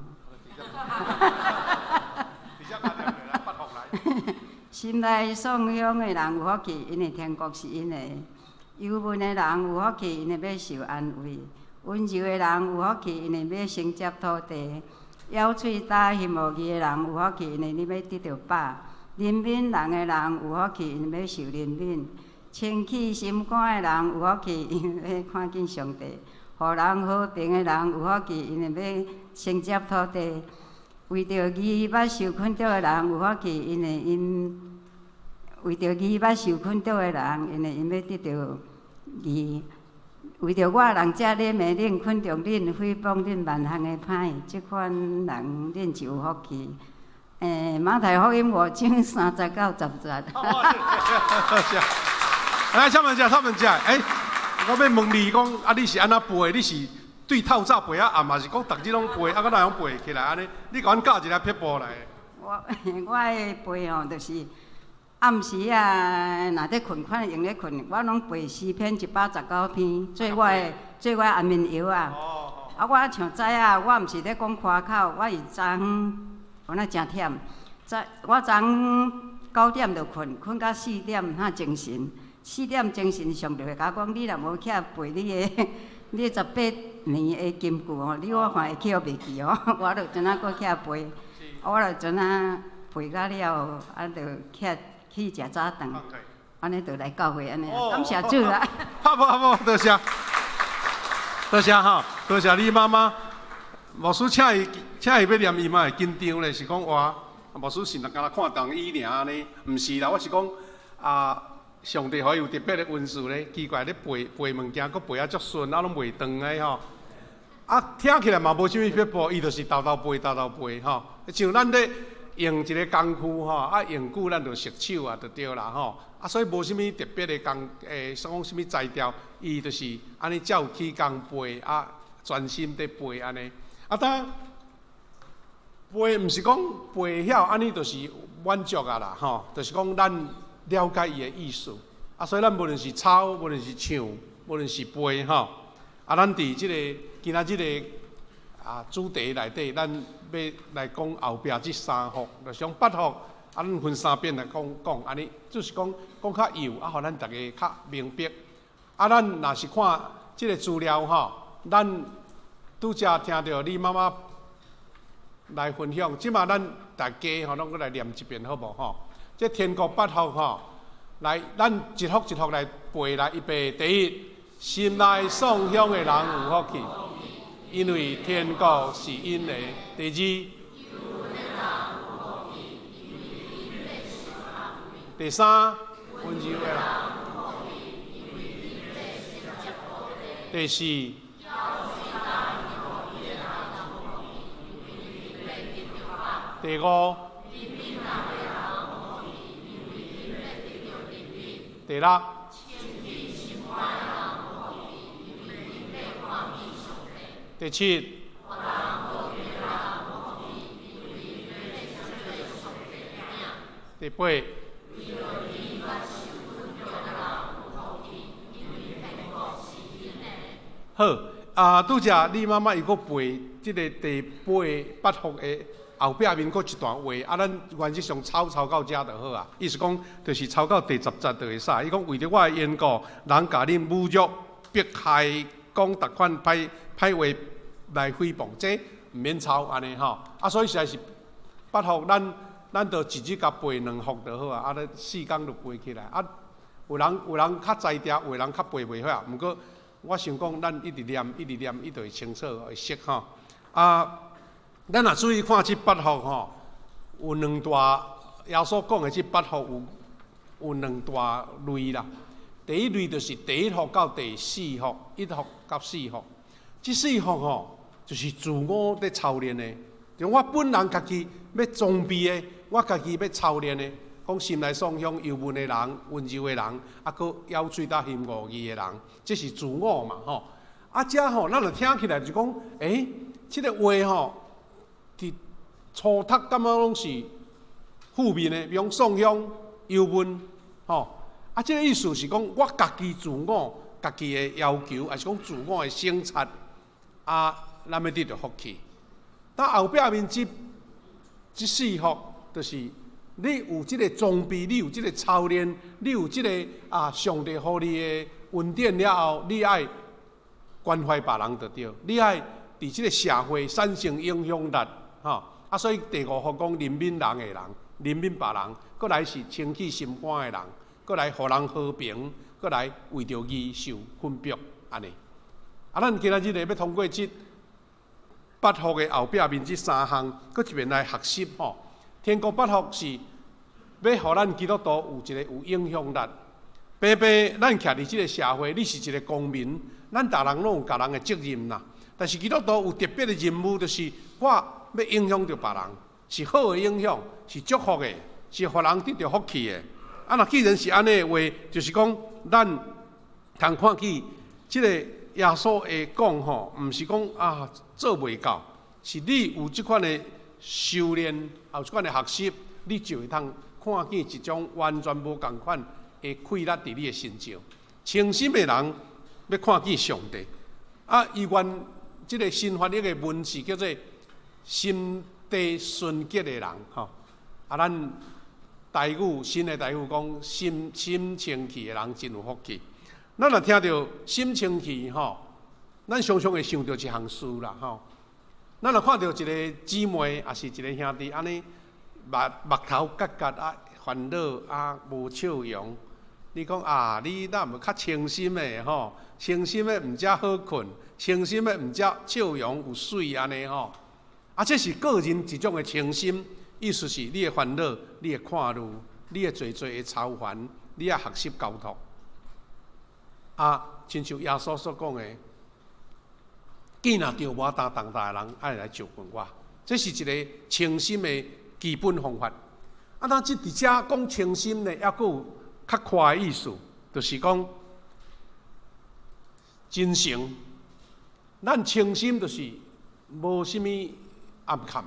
心內喪香的人有福氣，因為天國是𪜶的；憂悶的人有福氣，因為欲受安慰；溫柔的人有福氣，因為欲承接土地；枵喙焦欣慕義的人有福氣，因為你欲得著飽；憐憫人的人有福氣，因為欲受憐憫；清氣心肝的人有福氣，因為欲看見上帝；予人和平的人有福氣，因為欲承接土地。為著義捌受困著的人有福氣，因為𪜶為著義捌受困著的人，因為𪜶欲得著義。為著我人才咧罵恁、捆綁恁、誹謗恁萬項的歹，這款人恁就有福氣。欸，馬太福音5章30到10節。來，請問一下，請問一下，欸，我欲問你講，啊，你是按怎背？你是對透早背啊暗，還是講逐日攏背？啊，閣哪樣背起來按呢？你共阮教一个撇步來。我我的背吼，就是暗時啊，若咧睏，看閒咧睏，我攏背詩篇119篇，做我的做我的安眠藥啊。啊，我像早仔，我毋是咧講誇口，我是昨昏，我若誠忝，早我昨昏9點就睏，睏到4點才精神。4點精神，上帝會共我講，你若無起來背你的你18年的金句吼，你我看會去予袂記哦。我就陣仔閣起來背，我就陣仔背到了，啊，就起來去食早頓，按呢就來教會按呢。感謝主啦！好無好無，多謝，多謝吼，多謝你媽媽。牧師請伊，請伊欲念伊嘛會緊張咧，是講哇，牧師是若敢若看同伊爾按呢？毋是啦，我是講啊。上帝予伊有特別的恩賜咧，奇怪咧背背物件，閣背啊足順，啊攏袂斷的吼。啊，聽起來嘛無啥物撇步，伊就是沓沓背，沓沓背吼。像咱咧用一個工具吼，啊用久咱就熟手啊，就對啦吼。啊，所以無啥物特別的工，欸，講啥物才調，伊就是按呢才有起工背啊，專心佇背按呢。啊，當背毋是講背曉，按呢就是滿足啊啦吼，就是講咱。了解伊的意思，啊，所以咱無論是抄，無論是唱，無論是背吼，啊，咱佇這個今仔日的啊主題內底，咱欲來講後壁這三福，就是講八福，啊，咱分三遍來講講，按呢就是講講較幼，啊，予咱逐家較明白。啊，咱若是看這個資料吼，咱拄才聽著你媽媽來分享，這馬咱大家吼攏閣來念一遍好無吼？這天國八福吼，來，咱一福一福來背來，預備，第一，心內喪香的人有福氣，因為天國是𪜶的。第二，第三，溫柔的人。第四。第五。第六。第七。第八。好，啊，拄才你媽媽又閣背這个第八八福的後壁面閣一段話，啊，咱原則上抄抄到遮就好啊。意思講，就是抄到第十節就會使。伊講為著我的緣故，人共恁侮辱、迫害、講逐款歹歹話來誹謗，這毋免抄按呢吼。啊，所以實在是八福，咱就一日共背兩福就好啊。啊，咱四工就背起來。啊，有人較才調，有人較背袂曉。毋過我想講，咱一直念，一直念，伊就會清楚，會識吼。啊，咱若注意看這八福吼，有兩大耶穌講的這八福有兩大類啦。第一類就是第一福到第四福，一福到四福。這四福吼，就是自我佇操練的。就我本人家己欲裝備的，我家己欲操練的。講心內爽香、憂悶的人、溫柔的人，啊，閣咬喙搭行五義的人，這是自我嘛，吼。啊，這吼，咱就聽起來就講，欸，這个話吼，佇初讀感覺攏是負面的，比如講爽香、憂悶，吼。啊，這个意思是講，我家己自我、家己的要求，抑是講自我的省察，啊，咱欲得著福氣。但後壁面這四福，就是。你有這个裝備，你有這个操練，你有這个啊，上帝予你的恩典了後，你愛關懷別人就對，你愛佇這个社會產生影響力，吼啊，所以第五福講憐憫人的人，憐憫別人，閣來是清氣心肝的人，閣來予人和平，閣來為著義受困迫，按呢。啊，咱今仔日咧欲通過這八福的後壁面這三項，閣一遍來學習吼。天國八福是欲予咱基督徒有一个有影響力。白白，咱徛佇這个社會，你是一个公民，咱逐人攏有共人的責任啦。但是基督徒有特別的任務，就是我欲影響著別人，是好的影響，是祝福的，是予人得著福氣的。啊，若既然是按呢的話，就是講咱通看見這个耶穌的講吼，毋是講啊做袂到，是你有這款的修煉，有這款的學習，你就會通看見一種完全無仝款的氣力佇你的身上。清心的人欲看見上帝，啊，伊原這个新翻譯的文字叫做心地純潔的人，吼。啊，咱台語新的台語講心心清氣的人真有福氣。咱若聽著心清氣，吼，咱常常會想著一項事啦，吼。咱若看著一个姊妹，抑是一个兄弟，按呢目目頭結結啊，煩惱啊，無笑容。你講啊，你若無較清心的吼？清心的毋才好睏，清心的毋才笑容有媠按呢吼。啊，這是個人一種的清心，意思是你的煩惱，你的看慮，你的濟濟的操煩，你愛學習交託。啊，親像耶穌所講的，見若著無擔重擔的人，愛來就近我。這是一个清心的基本方法。啊，咱這佇遮講清心呢，猶閣有較寬的意思，就是講真誠。咱清心就是無啥物暗崁。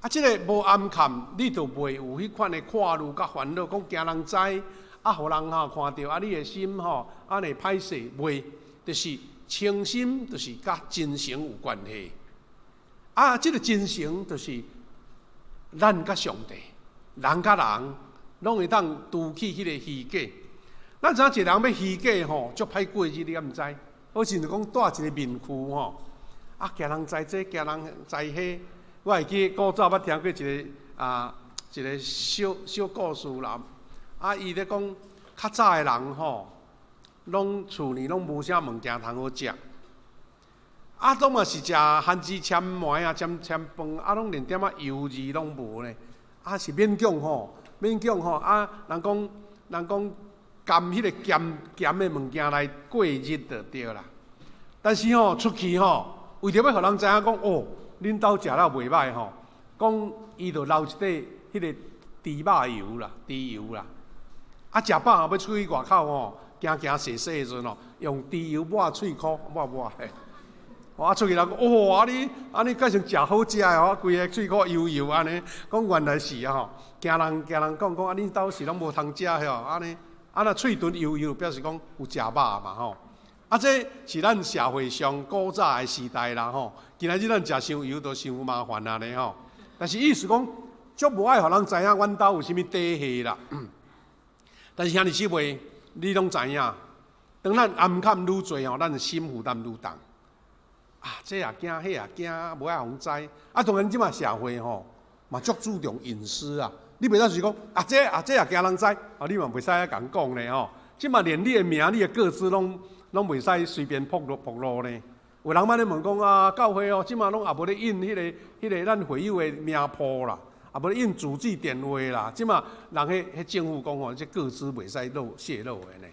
啊，這个無暗崁，你就袂有彼款的看慮佮煩惱，講驚人知，啊，予人吼看著，啊，你的心吼按呢歹勢，袂，就是清心，就是佮真誠有關係。啊，這个真誠就是咱佮上帝，人佮人，攏會當除去彼个虛假。咱知影一个人欲虛假吼，足歹過日，你敢毋知？好親像講戴一个面具吼，啊，驚人知這，驚人知彼。我會記古早捌聽過一个啊，一个小小故事啦。啊，伊咧講較早的人吼，攏厝裡攏無啥物件通好食，啊，攏嘛是食番薯攕糜啊，攕攕飯，啊，攏連點仔油膩攏無呢。啊，是勉強吼，勉強吼。啊，人講人講含彼個鹹鹹的物件來過日就對啦。但是吼，出去吼，為著欲予人知影講哦，恁兜食了袂䆀吼，講伊就留一塊彼個豬肉油啦，豬油啦。啊，食飽後欲出去外口吼，行行踅踅的時陣吼，用豬油抹喙箍，抹抹嘿。啊，出去人講，哦，啊你按呢敢像食好食的吼，規个喙箍油油按呢，講原來是啊吼，驚人驚人講講啊，恁兜是攏無通食吼，按呢，啊若喙唇油油，表示講有食肉嘛吼。啊，這是咱社會上古早的時代啦吼。今仔日咱食傷油都傷麻煩啊咧吼。但是意思講，足無愛予人知影阮兜有啥物底細啦。但是兄弟姊妹，你攏知影，當咱暗崁愈濟吼，咱的心負擔愈重。啊，這也驚，彼也驚，無愛予人知。啊，當然這馬社會吼，嘛足注重隱私啊。你袂當是講啊，這啊這也驚人知，啊，你嘛袂使按共講咧吼。這馬連你的名、你的個資攏攏袂使隨便曝露曝露呢。有人按呢問講啊，教會哦，這馬攏也無咧印彼個彼個咱會友的名簿啦，也無咧印住址電話啦。這馬人彼彼政府講吼，這個資袂使露洩露的呢。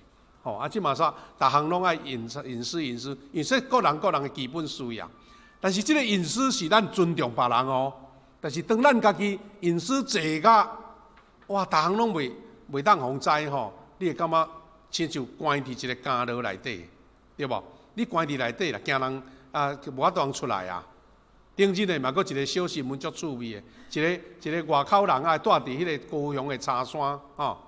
吼啊，這馬煞逐項攏愛隱私隱私隱私，因為這各人各人的基本需要。但是這個隱私是咱尊重別人哦。但是當咱家己隱私濟甲，哇，逐項攏袂袂當予人知吼，你會感覺親像關佇一個監牢內底，對無？你關佇內底啦，驚人啊無法度出來啊。頂日呢嘛，閣一個小新聞足趣味的，一個一個外口人啊，住佇彼個高雄的柴山吼。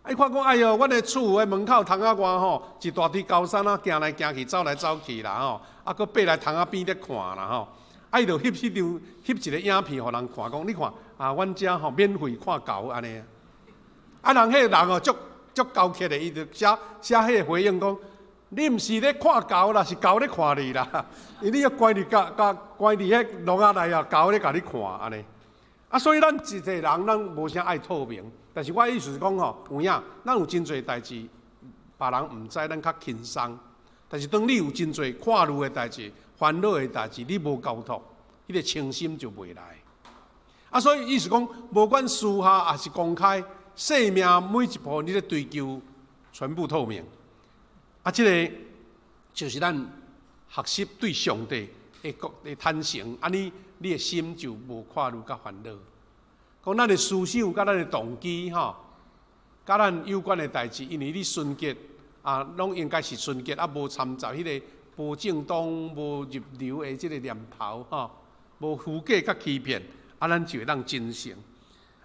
啊，伊看講，哎喲，阮的厝的門口窗仔外吼，一大堆高山啊，行來行去，走來走去啦吼，啊，閣爬來窗仔邊咧看啦吼。啊，伊就翕彼張翕一個影片，予人看，講你看啊，阮遮吼免費看猴按呢。啊，人彼個人哦，足足厚客的，伊就寫寫彼個回應講，你毋是咧看猴啦，是猴咧看你啦。因為你欲關佇共共關佇彼籠仔內啊，猴咧共你看按呢。啊，所以咱一個人，咱無啥愛透明。但是我意思是講吼，有影，咱有真濟代誌，別人毋知，咱較輕鬆。但是當你有真濟看慮的代誌、煩惱的代誌，你無交託，彼個清心就袂來。啊，所以意思講，無管私下抑是公開，生命每一步你咧追求全部透明。啊，這個就是咱學習對上帝的的坦誠，按呢你的心就無看慮佮煩惱。講咱的思想佮咱的動機吼，佮咱有關的代誌，因為你純潔啊，攏應該是純潔啊，無摻雜彼個無正當、無入流的這個念頭吼，無虛假佮欺騙，啊，咱就會當真誠。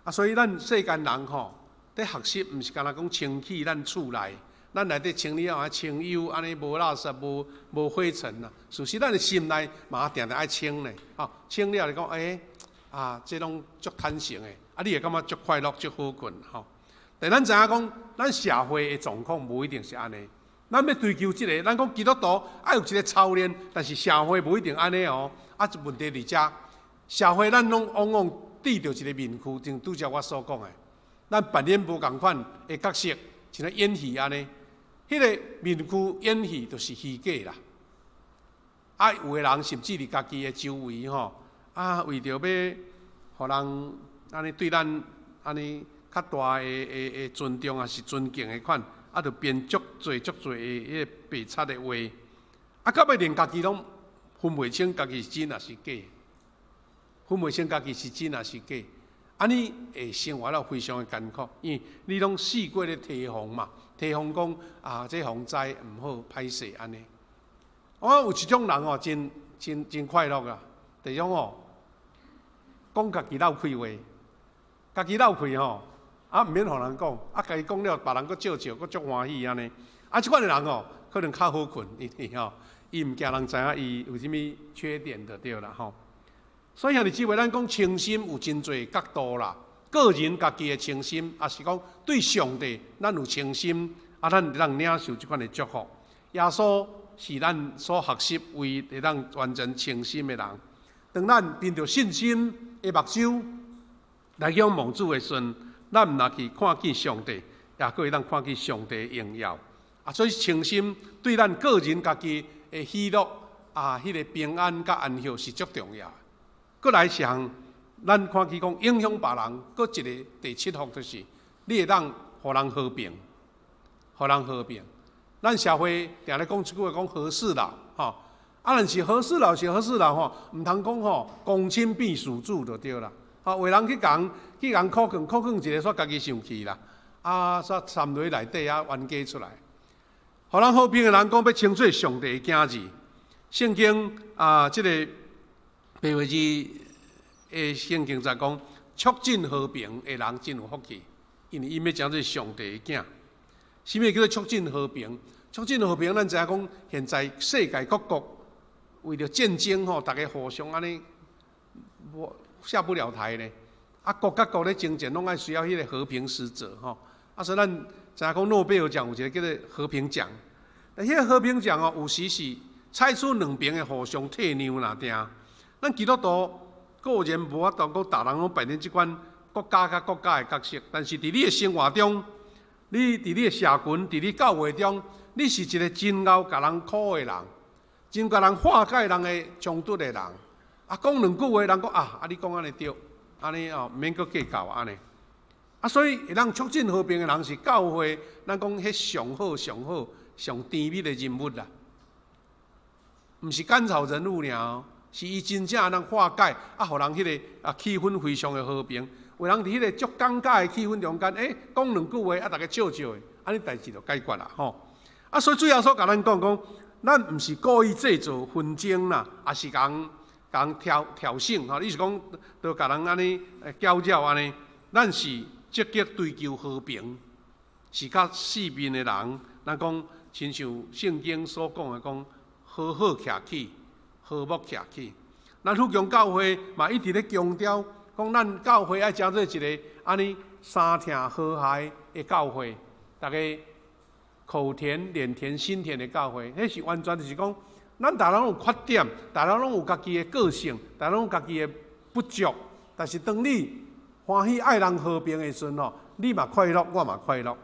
啊，所以咱世間人吼，佇學習，毋是干焦講清氣咱厝內，咱內底清理了啊，清幽，按呢無垃圾、無無灰塵啊。事實咱的心內嘛定定愛清咧，吼，清了就講，欸，啊，這攏足坦誠的，啊，你會感覺足快樂、足好睏吼。但咱知影講，咱社會的狀況無一定是按呢。咱欲追求這個，咱講基督徒愛有一個操練，但是社會無一定按呢哦。啊，問題佇遮，社會咱攏往往戴著一個面具，像拄才我所講的，咱扮演無仝款的角色，像咧演戲按呢。彼個面具演戲就是虛假啦。啊，有的人甚至佇家己的周圍吼，啊，為著欲予人按呢對咱按呢較大的的的尊重，抑是尊敬的款，啊，就編足濟足濟的彼個白賊的話，啊，到尾連家己攏分袂清家己是真抑是假，分袂清家己是真抑是假，按呢會生活了非常的艱苦，因為你攏四過咧提防嘛，提防講啊，這予人知毋好歹勢按呢。我有一種人哦，真真真快樂啊，就是講哦，講家己漏氣話，家己漏氣吼，啊，毋免予人講，啊，家己講了，別人閣笑笑，閣足歡喜按呢。啊，這款的人哦，可能較好睏，因為吼，伊毋驚人知影伊有啥物缺點就對啦吼。所以兄弟姊妹，咱講清心有真濟角度啦，個人家己的清心，抑是講對上帝，咱有清心，啊，咱會當領受這款的祝福。耶穌是咱所學習唯一會當完全清心的人。當咱憑著信心的目睭來仰望主的時陣，咱毋若去看見上帝，也閣會當看見上帝的榮耀。啊，所以清心對咱個人家己的喜樂啊，彼個平安佮安息是足重要的。閣來一項，咱看見講影響別人，閣一個第七福就是，你會當予人和平，予人和平。咱社會定咧講一句話，講和事佬，吼。啊，但是和事佬是和事佬吼，毋通講吼，公親變事主就對啦。吼，有人去共苦勸苦勸一下，煞家己生氣啦。啊，煞參落內底啊，冤家出來。予人和平的人講欲稱做上帝的囝兒。聖經啊，這個白話字的聖經在講，促進和平的人真有福氣，因為伊欲成做上帝的囝。啥物叫做促進和平？促進和平，咱知影講，現在世界各國為著戰爭吼，逐家互相按呢，無下不了台咧。啊，國佮國咧爭戰，攏愛需要彼個和平使者吼。啊，所以咱知影講諾貝爾獎有一個叫做和平獎。但彼個和平獎哦，有時是採取兩邊的互相退讓爾定。咱基督徒個人無法度講，逐人攏扮演這款國家佮國家的角色，但是佇你的生活中，你佇你的社群，佇你教會中，你是一個真𠢕共人苦的人，真共人化解人的衝突的人。啊，講兩句話，人講啊，啊你講按呢對，按呢哦，毋免閣計較按呢。啊，所以會當促進和平的人是教會，咱講彼上好、上好、上甜蜜的人物啦。毋是甘草人物爾，是伊真正通化解，啊，予人彼個啊氣氛非常的和平。有人佇彼個足尷尬的氣氛中間，欸，講兩句話，啊，逐家笑笑的，按呢代誌就解決啦，吼。啊，所以主耶穌共咱講講，咱毋是故意製造紛爭啦，抑是共共挑挑釁吼，你是講都共人按呢攪擾按呢，咱是積極追求和平，是佮四面的人，咱講親像聖經所講的講，和好徛起，和睦徛起。咱富強教會嘛一直咧強調，講咱教會愛成做一個按呢相疼和諧的教會，逐家口甜、臉甜、心甜的教會，彼是完全就是講，咱逐人攏有缺點，逐人攏有家己的個性，逐人攏有家己的不足。但是當你歡喜愛人和平的時陣吼，你嘛快樂，我嘛快樂。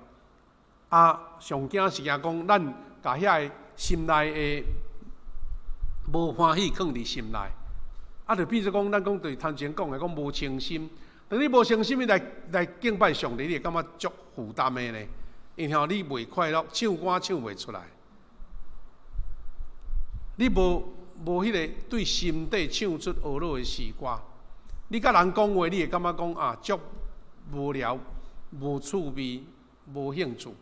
啊，上驚是驚講，咱共遐个心內的無歡喜囥佇心內，啊，就變做講，咱講對頭前講的講無誠心。當你無誠心來來敬拜上帝，你會感覺足負擔的呢？因為吼，你袂快樂，唱歌唱袂出來，你無無彼個對心底唱出呵咾的詩歌。你佮人講話，你會感覺講啊，足無聊、無趣味、無興趣。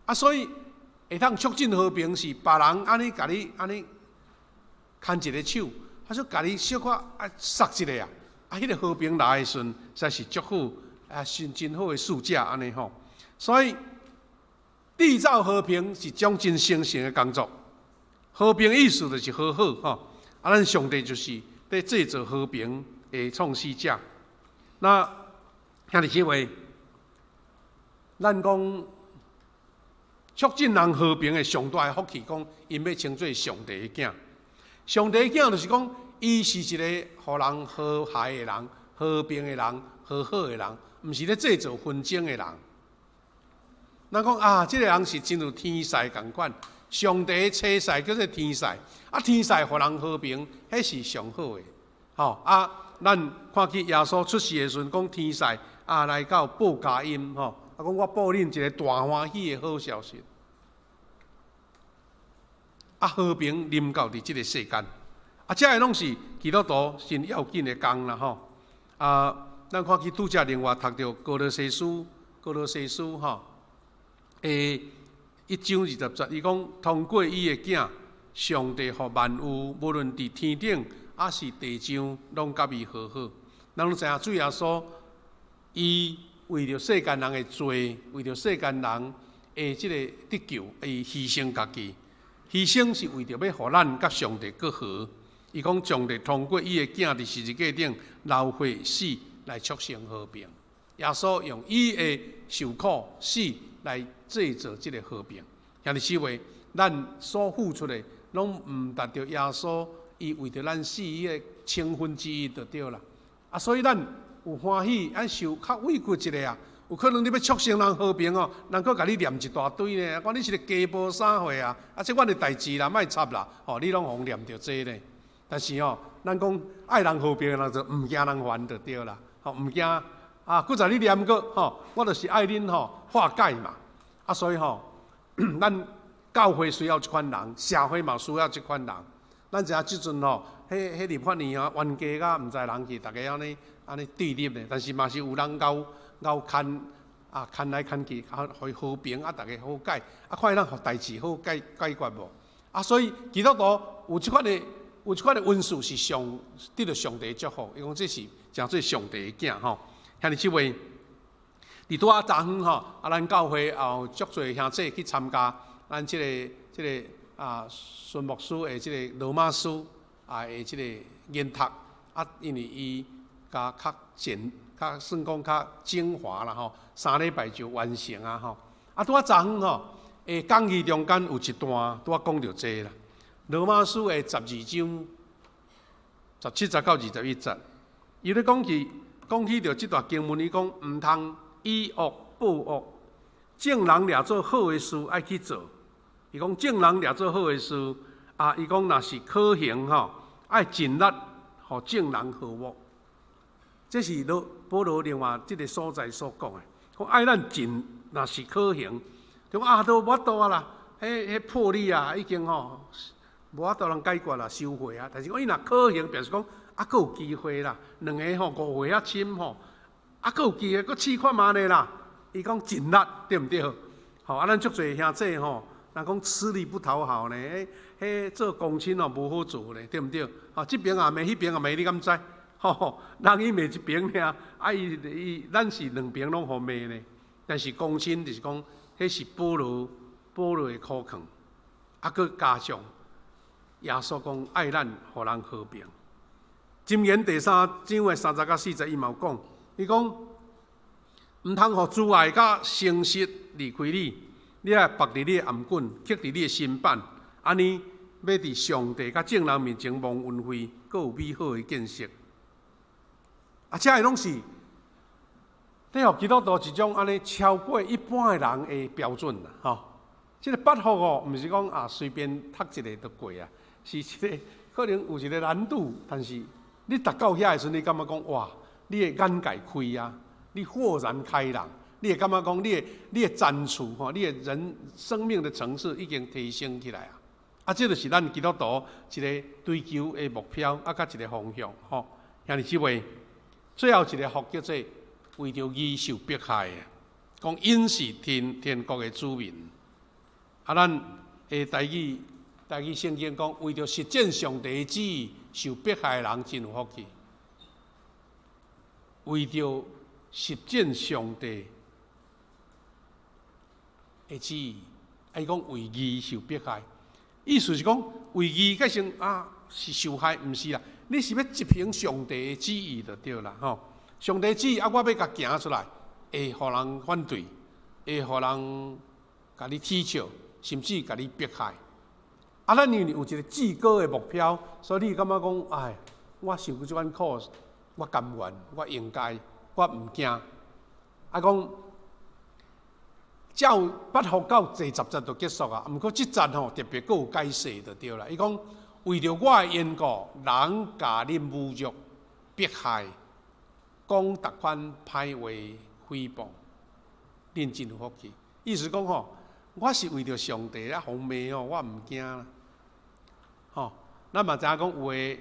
啊，所以會當促進和平是別人按呢共你按呢牽一个手，啊說共你小可啊捒一下啊，啊，彼個和平來的時陣，實在是足好啊，是真好的使者按呢吼。所以締造和平是種真神聖的工作。和平意思就是和好吼，啊，咱上帝就是佇製造和平的創始者。那兄弟姊妹，咱講促進人和平的上大的福氣，講𪜶欲稱做上帝的囝。上帝的囝就是講，伊是一個予人和諧的人、和平的人、和好的人，毋是咧製造紛爭的人。咱講啊，這個人是親像天使仝款，上帝差使叫做天使，啊，天使予人和平，彼是上好的。吼啊，咱看見耶穌出世的時陣，講天使啊來到報佳音，吼，啊講我報恁一個大歡喜的好消息。啊，和平臨到佇這個世間，啊，這个攏是基督徒真要緊的工啦，吼。啊，咱看見拄才另外讀著歌羅西書，歌羅西書吼，一章二十節，伊講通過伊的囝，上帝予萬有，無論佇天頂抑是地上，攏佮伊和好。咱攏知影主耶穌，伊為著世間人的罪，為著世間人的這個得救，伊犧牲家己。犧牲是為著欲予咱佮上帝閣和。伊講上帝通過伊的囝佇十字架頂流血死來促成和平。耶穌用伊的受苦死來製造這個和平。兄弟姊妹，咱所付出的攏毋達著耶穌伊為著咱死彼個千分之一就對啦。啊，所以咱有歡喜，咱受較委屈一下啊。有可能你欲促成人和平哦，人閣共你念一大堆呢。講你是咧雞婆啥貨啊？啊，這阮的代誌啦，莫插啦。吼，你攏予念著這呢。但是哦，咱講愛人和平的人就毋驚人煩就對啦。吼，毋驚啊，閣再你念閣吼，我就是愛恁吼化解嘛。啊，所以吼，咱教會需要這款人，社會嘛需要這款人。咱知影這陣吼，彼立法院啊，冤家甲毋知人去，逐家按呢按呢對立咧。但是嘛是有人𠢕𠢕牽啊，牽來牽去，啊，予和平啊，逐家和解，啊，看會當予代誌好解解決無？啊，所以基督徒有這款的有這款的恩賜是上得著上帝祝福，伊講這是誠做上帝的囝吼。兄弟姊妹，佇拄仔昨昏吼，啊，咱教會也有足濟兄弟去參加咱這个這个啊孫牧師的這个羅馬書啊的這个研讀，啊，因為伊共較簡，較算講較精華啦吼，3禮拜就完成啊吼。啊，拄仔昨昏吼，的講義中間有一段拄仔講著這啦，羅馬書的12章17節到21節，伊咧講起講起著這段經文，伊講毋通以惡報惡，眾人掠做好的事愛去做。伊講眾人掠做好的事，啊，伊講若是可行吼，愛盡力予眾人和睦。這是羅保羅另外這个所在所講的，講愛咱盡若是可行，就講啊都無法度啊啦，彼彼破裂啊已經吼無法度通解決啦，收回啊。但是講伊若可行，表示講啊，閣有機會啦。兩个吼誤會較深吼，啊，閣有機會閣試看覓咧啦。伊講盡力對毋對？吼啊，咱足濟兄弟吼，人講吃力不討好呢，彼彼做公親哦無好做咧，對毋對？吼，這邊也罵，彼邊也罵，你敢知？吼，人伊罵一邊爾，啊伊伊咱是兩邊攏予罵呢。但是公親就是講，彼是保羅保羅的苦況，啊，閣加上耶穌講愛咱予人和平。箴言第三章的30到40，伊嘛有講，伊講毋通予慈愛佮誠實離開你，你愛縛佇你的頷頸，刻佇你的心版，按呢欲佇上帝佮眾人面前忘恩惠，閣有美好的見識。啊，這个攏是你予基督徒一種按呢超過一般的人的標準啦，吼。這个八福哦，毋是講啊隨便讀一个就過啊，是這个可能有一個難度，但是你讀到遐的時陣，你感覺講哇，你的眼界開啊，你豁然開朗，你會感覺講你的層次吼，你的人生命的層次已經提升起來啊！啊，這就是咱基督徒一个追求的目標，啊，佮一個方向吼。兄弟姊妹，最後一个福叫做為著義受迫害的，講𪜶是天天國的子民。啊，咱的台語台語聖經講，為著實踐上帝的旨意受迫害的人真有福氣。為著實踐上帝的旨意，啊，伊講為義受迫害，意思是講為義改成啊是受害，毋是啦，你是欲執行上帝的旨意就對啦，吼。上帝旨意啊，我欲共行出來，會予人反對，會予人共你恥笑，甚至共你迫害。啊，咱因為有一個至高的目標，所以你感覺講，哎，我受這款苦，我甘願，我應該，我毋驚。啊，講照八福到第10節就結束啊。毋過這節吼特別閣有解釋就對啦。伊講為著我的緣故，人共恁侮辱、迫害、講逐款歹話、誹謗，恁真有福氣。意思講吼，我是為著上帝啊，予罵吼，我毋驚啦。吼，咱嘛知影講有的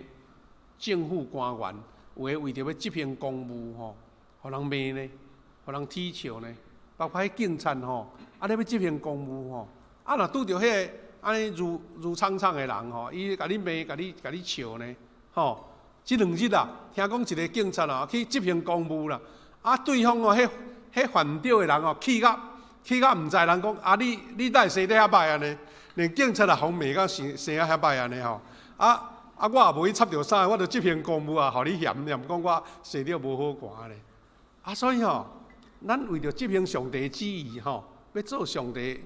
政府官員，有的為著欲執行公務吼，予人罵呢，予人恥笑呢，包括彼警察吼，啊，你欲執行公務吼，啊，若拄著彼个按呢如如苍苍的人吼，伊共你罵，共你共你笑呢，吼，這2日啊，聽講一个警察啊去執行公務啦，啊，對方哦，彼彼犯毋著的人哦，氣甲氣甲毋知人講，啊，你你哪會生得遐歹按呢？連警察也予罵甲生生啊遐歹按呢吼，啊啊，我也無去插著啥，我著執行公務啊，予你嫌嫌講我生得無好看咧。啊，所以吼，咱為著執行上帝旨意吼，欲做上帝，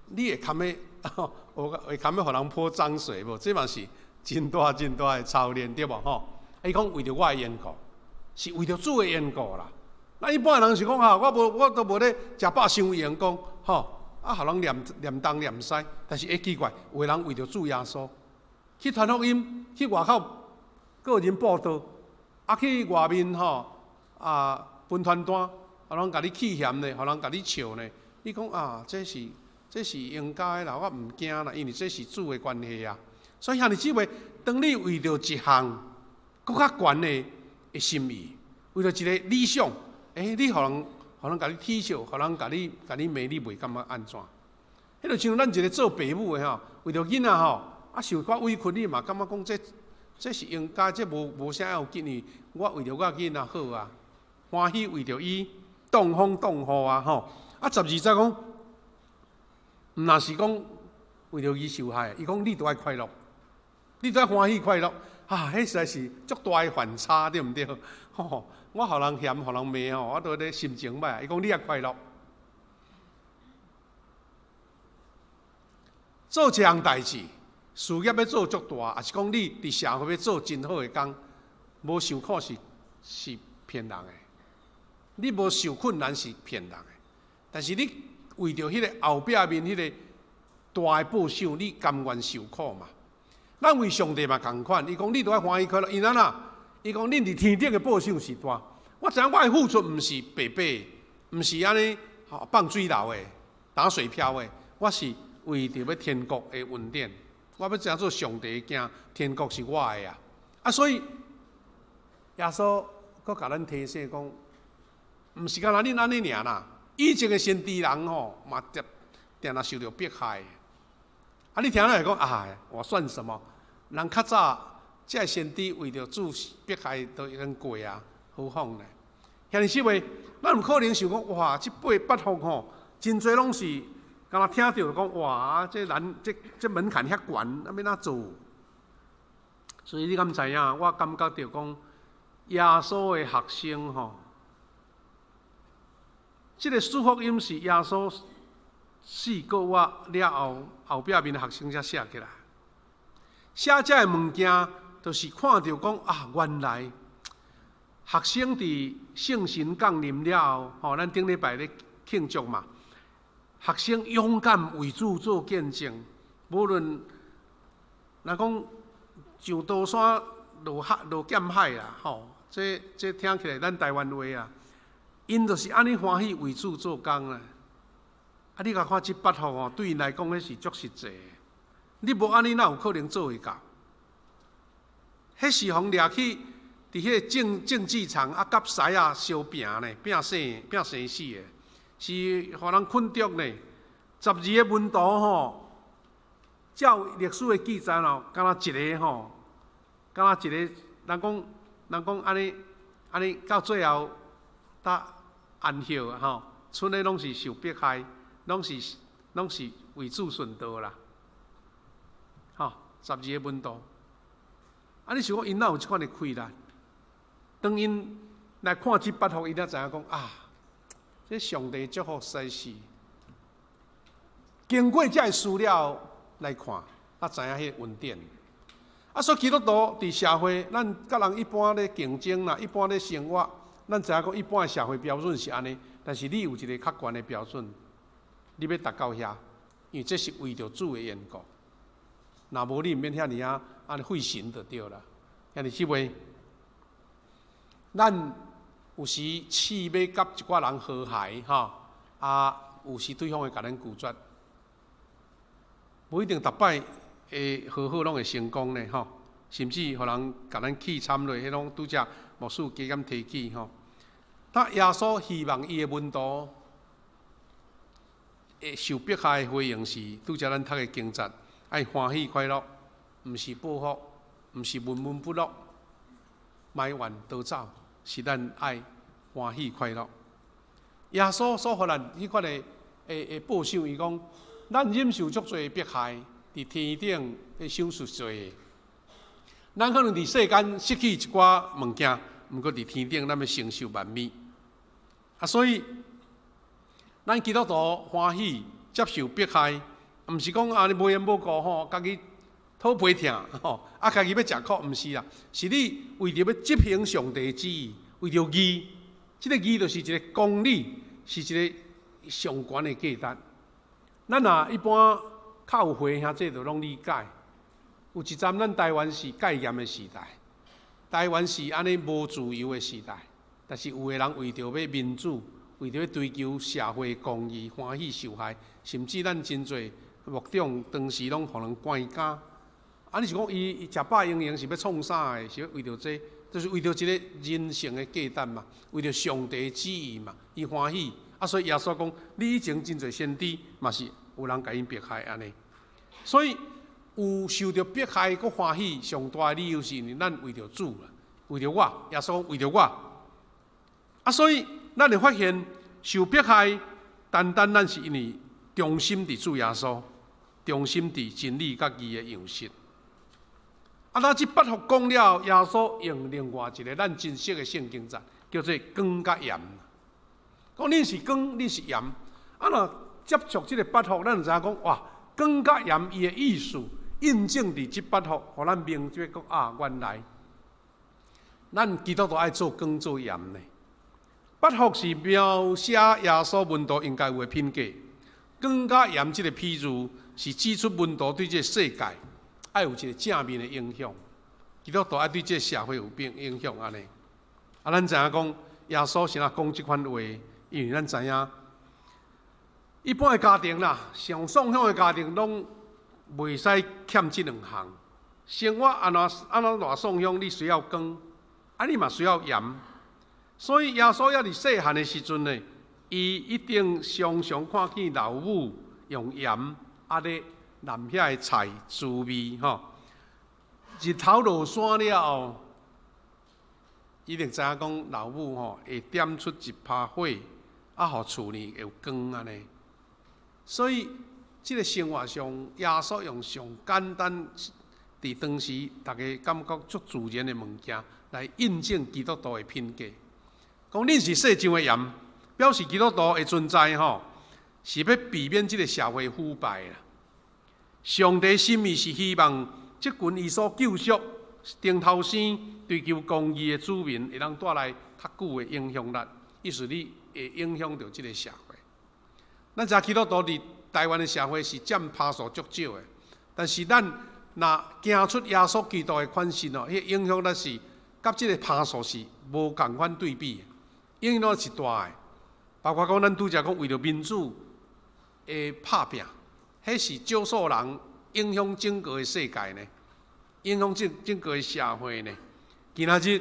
你會堪欲，會堪欲予人潑髒水無？這嘛是真大真大的操練，對無吼？伊講為著我的緣故，是為著主的緣故啦。咱一般人是講哈，我無我都無咧食飽傷閒講吼，啊，予人念念東念西，但是會奇怪，有的人為著主耶穌去傳福音，去外口個人佈道，啊，去外面吼啊，分傳單，予人共你氣嫌呢，予人共你笑呢。你講啊，這是應該啦，我毋驚啦，因為這是主的關係啊。所以兄弟姊妹，當你為著一項閣較懸的心意，為著一個理想，欸，你予人共你恥笑，予人共你罵，你袂感覺按怎？彼就像咱一個做爸母的吼，為著囡仔吼，啊受寡委屈，你嘛感覺講這是應該，這無啥要緊的。我為著我囡仔好啊，歡喜為著伊擋風擋雨啊吼。啊，12節講，毋若是講為著伊受害，伊講你著愛快樂，你著愛歡喜快樂。啊，彼實在是足大的反差，對毋對？吼，我予人嫌，予人罵吼，我都咧心情歹。伊講你愛快樂，做一項代誌，事業欲做足大，抑是講你佇社會欲做真好的工，無受苦是騙人的。你無受困難是騙人的。但是你為著彼個後壁面彼個大的報賞，你甘願受苦嘛？咱為上帝嘛仝款，伊講你著愛歡喜快樂，因按怎？伊講恁佇天頂的報賞是大。我知影我的付出毋是白白，毋是按呢放水流的、打水漂的，我是為著欲天國的恩典，我欲成做上帝的囝，天國是我的啊！啊，所以耶穌閣共咱提醒講，毋是干焦恁按呢爾啦。以前的先知人吼，嘛定定受著迫害。啊，你聽了會講啊，我算什麼？人較早，這个先知為著主迫害都已經過啊，何況呢？兄弟姊妹，咱有可能想講，哇，這八福吼，真濟攏是，敢若聽著就講，哇，這難，這門檻遐懸，啊，欲按怎做？所以你敢知影？我感覺著講，耶穌的學生吼，這个四福音是耶穌四個月了後，後壁面的學生才寫起來。寫這个物件，就是看著講啊，原來學生佇聖神降臨了後，吼，咱頂禮拜咧慶祝嘛。學生勇敢為主做見證，無論若講上刀山落海落劍海啦，吼，這聽起來咱台灣話啊，𪜶就是按呢歡喜為主做工啦。啊，你共看這八福吼，對𪜶來講，彼是足實際的。你無按呢，哪有可能做會到？彼是予人掠去佇彼個競技場啊，佮獅仔相拚呢，拚生拚生死的，是予人困著呢。12個門徒吼，照歷史的記載咯，敢若一個吼，敢若一個人講按呢按呢，到最後才安息吼，賰的攏是受迫害，攏是為主殉道啦。吼，12個門徒，啊！你想講𪜶哪有這款的氣力？當𪜶來看這八福，𪜶才知影講啊，這上帝祝福實在是經過這个事了來看，才知影彼個恩典。啊，所以基督徒佇社會，咱佮人一般咧競爭啦，一般咧生活，咱知影講一般的社會標準是按呢，但是你有一個較懸的標準，你欲達到遐，因為這是為著主的緣故。若無你毋免遐爾仔按呢費神就對啦。兄弟姊妹，咱有時試欲佮一寡人和諧吼，啊，有時對方會共咱拒絕，無一定逐擺會和好攏會成功呢吼，甚至予人共咱氣慘落，彼攏拄才牧師加減提起吼。但耶穌希望伊的門徒會受迫害的回應是，拄才咱讀的經節。愛歡喜快樂，毋是報復，毋是悶悶不樂，埋怨逃走，是咱愛歡喜快樂。耶穌所予咱彼款的報賞，伊講，咱忍受足濟迫害，佇天頂彼賞賜濟。咱可能佇世間失去一寡物件，毋過佇天頂咱欲承受萬物。啊，所以咱基督徒歡喜接受迫害。毋是講啊，你無緣無故吼，家己討皮疼吼，啊，家己欲食苦，毋是啦，是你為著欲執行上帝旨意，為著義，這個義就是一個公理，是一個上懸的價值。咱若一般較有歲兄弟就攏理解。有一陣咱台灣是戒嚴的時代，台灣是按呢無自由的時代，但是有的人為著欲民主，為著欲追求社會公義，歡喜受害，甚至咱真濟牧長當時攏予人關監。啊，你是講伊食飽閒閒是欲創啥的？是欲為著這，就是為著一個人性的價值嘛，為著上帝旨意嘛，伊歡喜。啊，所以耶穌講，你以前真濟先知嘛是有人共𪜶迫害按呢。所以有受著迫害閣歡喜，上大的理由是因為咱為著主啦，為著我，耶穌講為著我。啊，所以咱會發現受迫害，單單咱是因為忠心佇主耶穌，忠心佇真理佮義的樣式。啊，咱這八福講了，耶穌用另外一個咱真熟的聖經節，叫做光佮鹽。講恁是光，恁是鹽。啊，若接觸這個八福，咱就知影講哇，光佮鹽伊的意思，印證佇這八福，予咱明白講啊，原來咱基督徒愛做光做鹽呢。八福是描寫耶穌門徒應該有的品格，光佮鹽這個譬喻是指出門徒對這個世界愛有一個正面的影響，基督徒愛對這個社會有變影響按呢。啊，咱知影講耶穌是按怎講這款話，因為咱知影一般的家庭啦，上送香的家庭攏袂使欠這兩項。生活按怎按怎偌送香，你需要光，啊，你嘛需要鹽。所以耶穌猶佇細漢的時陣呢，伊一定常常看見老母用鹽啊咧淋遐个菜滋味吼。日頭落山了後，一定知影講老母吼會點出一趴火，啊，予厝裡會有光按呢。所以，這個生活上，耶穌用上簡單，佇當時逐家感覺足自然的物件，來印證基督徒的品格。講恁是世上的鹽，表示基督徒的存在吼，是欲避免這個社會腐敗啦。上帝心意是希望這群伊所救贖、頂頭生追求公義的子民，會當帶來較久的影響力，意思你會影響著這個社會。咱知基督徒佇台灣的社會是佔趴數足少的，但是咱若行出耶穌基督的款式哦，彼個影響力是佮這個趴數是無仝款對比的，影響力是大的。包括講咱拄才講為著民主的拍拚，彼是少數人影響整個的世界呢，影響整整個的社會呢。今仔日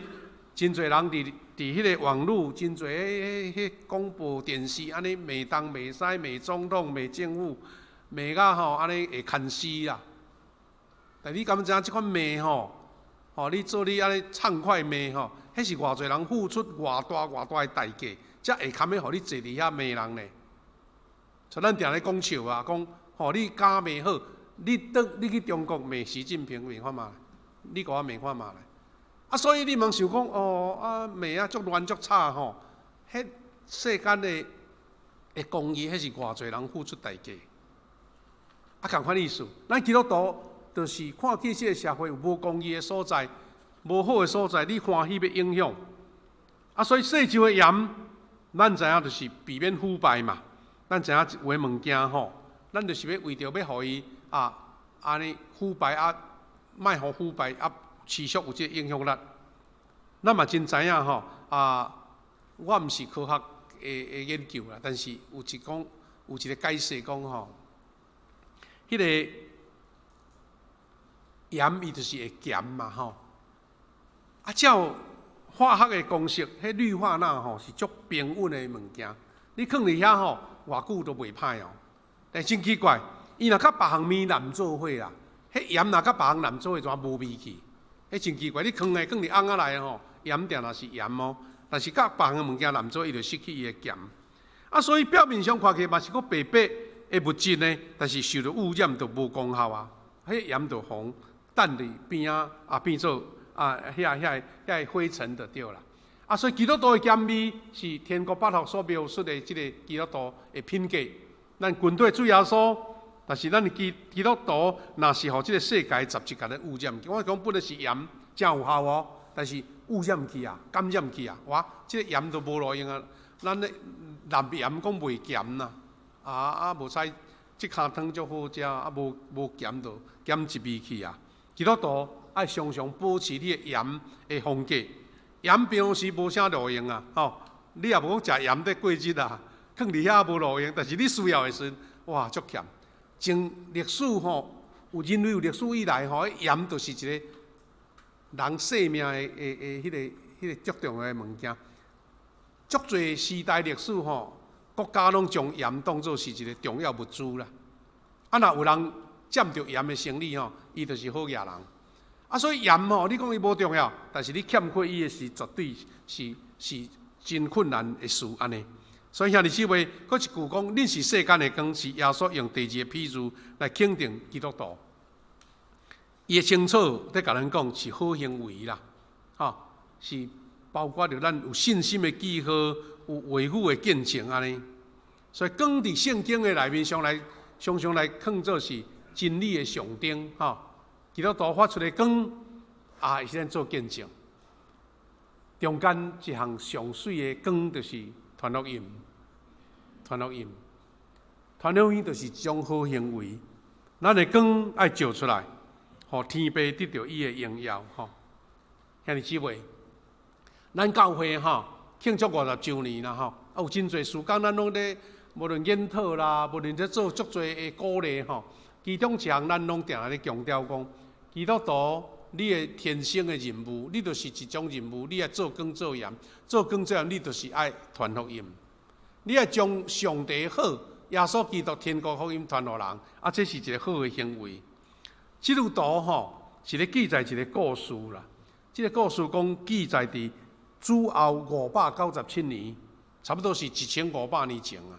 真濟人佇佇彼個網路，真濟彼彼廣播電視按呢罵東罵西，罵總統、罵政府，罵甲吼按呢會牽絲啦。但你敢知影這款罵吼，吼你做你按呢暢快罵吼，彼是偌濟人付出偌大偌大的代價，才會堪欲予你坐佇遐罵人呢。像咱定咧講笑啊，講吼你敢罵好，你轉你去中國罵習近平罵看覓，你共我罵看覓咧。啊，所以你毋通想講哦，啊罵啊足亂足吵吼，彼世間的的公義，彼是偌濟人付出代價。啊，仝款意思，咱基督徒就是看見這個社會有無公義的所在，無好的所在，你歡喜欲影響。啊，所以世上的鹽，咱知影就是避免腐敗嘛。咱知影有的物件吼，咱就是欲為著欲予伊啊，按呢腐敗啊，莫予腐敗啊，持續有這個影響力。咱嘛真知影吼啊，我毋是科學的的研究啦，但是有一講有一個解釋講吼，彼個鹽伊就是會鹹嘛吼。啊，照化學的公式，彼氯化鈉吼是足平穩的物件，你囥佇遐吼，偌久都袂歹哦。但真奇怪，伊若佮別項物濫做伙啦，彼鹽若佮別項濫做伙，就無味去。彼真奇怪，你囥的囥佇甕仔內吼，鹽定定是鹽哦，但是佮別項物件濫做，伊就失去伊的鹹。啊，所以表面上看起來嘛是閣白白的物質呢，但是受著污染就無功效啊。彼鹽就予擲佇邊仔啊，變做啊遐遐遐灰塵就對啦。啊，所以基督徒的鹹味是天國八福所描述的這個基督徒的品格。咱跟綴主耶穌，但是咱基基督徒若是予這個世界雜質共咧污染，我講本來是鹽誠有效哦，但是污染去啊，感染去啊，哇，這個鹽都無路用啊。咱咧淋鹽講袂鹹啦，啊啊無使，這跤湯足好食，啊無無鹹就減一味去啊。基督徒愛常常保持你的鹽的風格，鹽平常時無啥路用啊，吼！你也無講食鹽咧過日啊，囥佇遐無路用，但是你需要的時陣，哇，足欠。從歷史吼，有人類有歷史以來吼，鹽就是一個人生命的彼個足重要的物件。足濟時代歷史吼，國家攏將鹽當做是一個重要物資啦。啊，若有人佔著鹽的生意吼，伊就是好額人。啊，所以鹽吼，你講伊無重要，但是你欠缺伊的時，絕對是真困難的事按呢。所以兄弟姊妹，閣一句講，恁是世間的光，是耶穌用第二個譬喻來肯定基督徒。伊的清楚佇共咱講是好行為啦，吼，是包括著咱有信心的記號，有話語的見證按呢。所以光佇聖經的內面上來，常常來看做是真理的象徵，吼。基督徒發出的光，啊，會使咱做見證。中間一項上媠的光，就是傳福音。傳福音，傳福音就是一種好行為。咱的光愛照出來，予天父得著伊的榮耀。吼，兄弟姊妹，咱教會吼慶祝50週年啦，吼，啊有真濟事工，咱攏咧，無論研討啦，無論咧做足濟的鼓勵吼。其中一項，咱攏定定咧強調講，基督徒你的天生的任務，你就是一種任務，你愛做光做鹽，做光做鹽，你就是愛傳福音。你愛將上帝好、耶穌基督天國福音傳予人，啊，這是一個好的行為。這幅圖吼是咧記載一個故事啦。這個故事講記載佇主後597年，差不多是1500年前啊。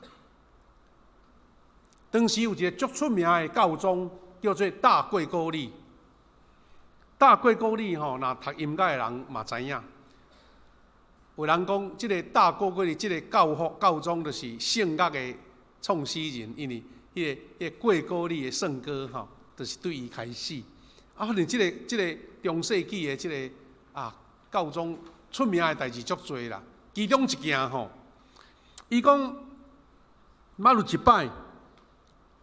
當時有一個足出名的教宗，叫做大貴高利。大貴高利吼，若讀音樂的人嘛知影。有人講，這個大貴高利，這個教父教宗就是聖樂的創始人，因為彼個貴高利的聖歌吼，就是對伊開始。啊，反正這個中世紀的這個啊教宗出名的代誌足濟啦。其中一件吼，伊講，捌有一擺，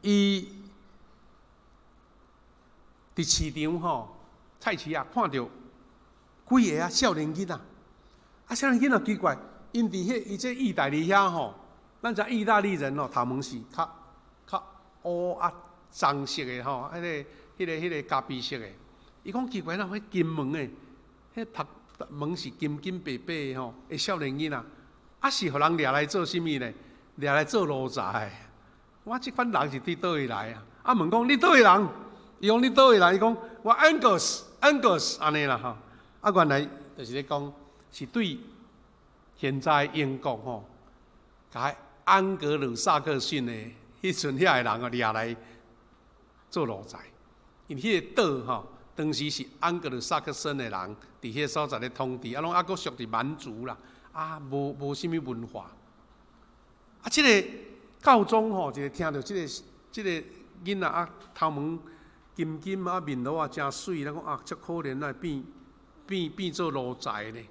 伊佇市場吼菜市仔看著幾个啊少年囡仔。啊，少年囡仔奇怪，𪜶佇彼伊這意大利遐吼，咱知意大利人吼頭毛是較較烏啊棕色的吼，彼個咖啡色的。伊講奇怪，哪有彼金毛的，彼頭毛是金金白白的吼，的少年囡仔，啊是予人掠來做啥物呢？掠來做奴才的。我這款人是佇佗位來啊？啊問講你佗位人？伊講你佗位來？伊講我 Angus，Angus 按呢啦吼。啊原來就是咧講。是對現在英國吼，共盎格魯撒克遜的彼陣遐个人哦掠來做奴才，因為彼個島吼，當時是盎格魯撒克遜的人佇彼個所在咧統治，啊攏猶閣屬佇蠻族啦，啊無啥物文化。啊，這個教宗吼，就聽著這個囡仔啊，頭毛金金啊，面鱸啊誠媠，咱講啊，足可憐啊，變做奴才咧。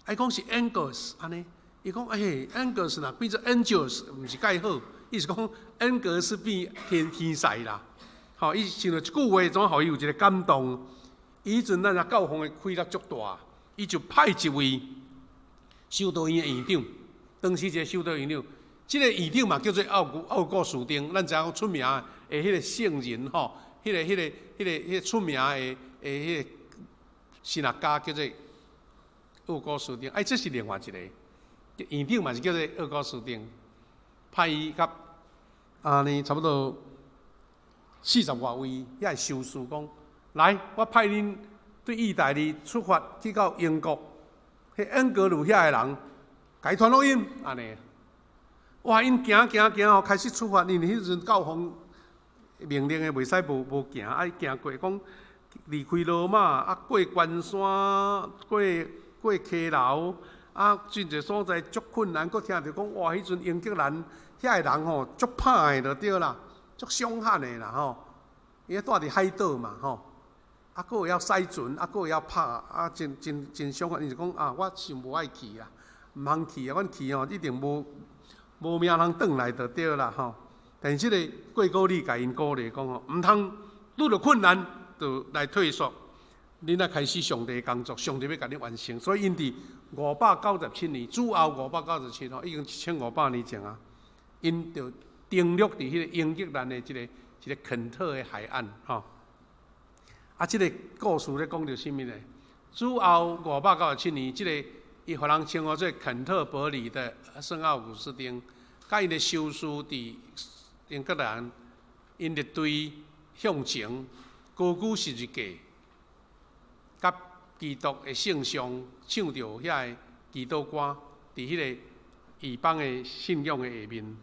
啊，伊講是 Angus 按呢，伊講欸，Angus 若變做 Angels，毋是蓋好，意思講恩格斯變天使啦。吼，伊想著這句話，總予伊有一個感動。伊彼陣咱若教皇的氣力足大，伊就派一位修道院的院長，當時一個修道院長，這個院長嘛叫做奧古斯丁，咱知影講出名的彼個聖人吼，彼個出名的彼個神學家叫做奧古斯丁，哎，這是另外一個院長嘛是叫做奧古斯丁，派伊佮按呢差不多40外位遐修士講，來，我派恁對意大利出發去到英國，彼盎格魯遐的人，共伊傳福音，按呢。哇！𪜶行行行吼，開始出發，因為彼陣教皇命令的袂使無行，愛行過講離開羅馬，啊過關山，過溪流，啊真濟所在足困難，閣聽著講哇！彼陣英格蘭遐个人吼足歹的就對啦，足兇悍的啦吼。伊咧蹛佇海島嘛吼，啊，閣會曉駛船，啊，閣會曉拍，啊，真真真兇悍。伊就講啊，我想無愛去啦，毋通去啊！阮去吼一定無命通轉來就對啦吼。但是這個貴高利共𪜶鼓勵講吼，毋通拄著困難就來退縮。恁若開始上帝的工作，上帝欲共恁完成。所以𪜶佇597年，主後五百九十七吼，已經1500年前啊，𪜶就登陸佇彼个英格蘭的一個肯特的海岸吼。啊，這个故事咧講著啥物呢？主後五百九十七年，這个伊予人稱呼做肯特伯里的聖奧古斯丁，佮𪜶的修士佇英格蘭，𪜶列隊向前，高舉十字架，佮基督的聖像，唱著遐个祈禱歌，佇彼个異邦的信仰的下面，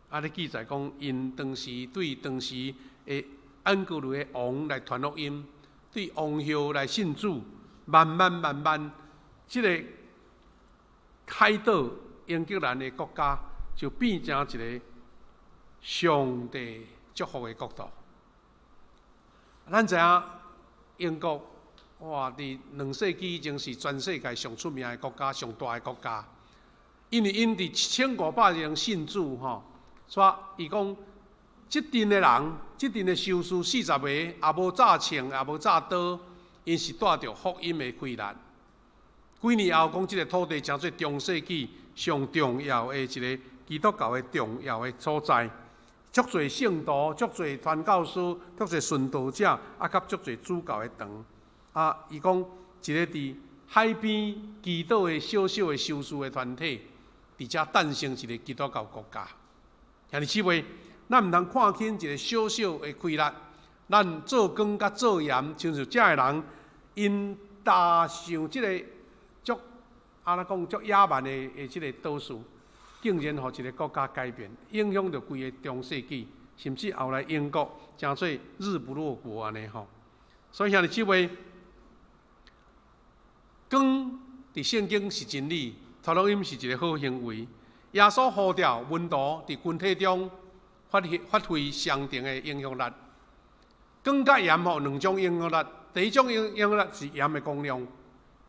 啊，咧記載講，𪜶當時對當時的安格魯的王來傳福音，對王后來信主，慢慢慢慢，這个海島英格蘭的國家就變成一个上帝祝福的國度。咱知影英國，哇！佇2世紀以前是全世界上出名的國家，上大的國家。因為𪜶佇1500年信主吼，所以伊講，這陣的人，這陣的修士40個，也無紮槍，也無紮刀，𪜶是帶著福音的氣力。幾年後，講這个土地成做中世紀上重要的一个基督教的重要的所在，足濟聖徒，足濟傳教士，足濟殉道者，啊，佮足濟主教的堂。啊，伊講一个佇海邊祈禱的小小的修士的團體，佇遮誕生一个基督教國家。兄弟姊妹，咱毋通看輕一个小小的氣力，咱做光佮做鹽，親像遮的人，𪜶踏上這个足按怎講足野蠻的這个島嶼，竟然予一个國家改變，影響著規个中世紀，甚至後來英國成做日不落國按呢吼。所以兄弟姊妹，光佇聖經是真理，傳福音是一个好行為。耶穌呼召門徒佇群體中發揮相同的影響力。光佮鹽吼兩種影響力，第一種影響力是鹽的功用，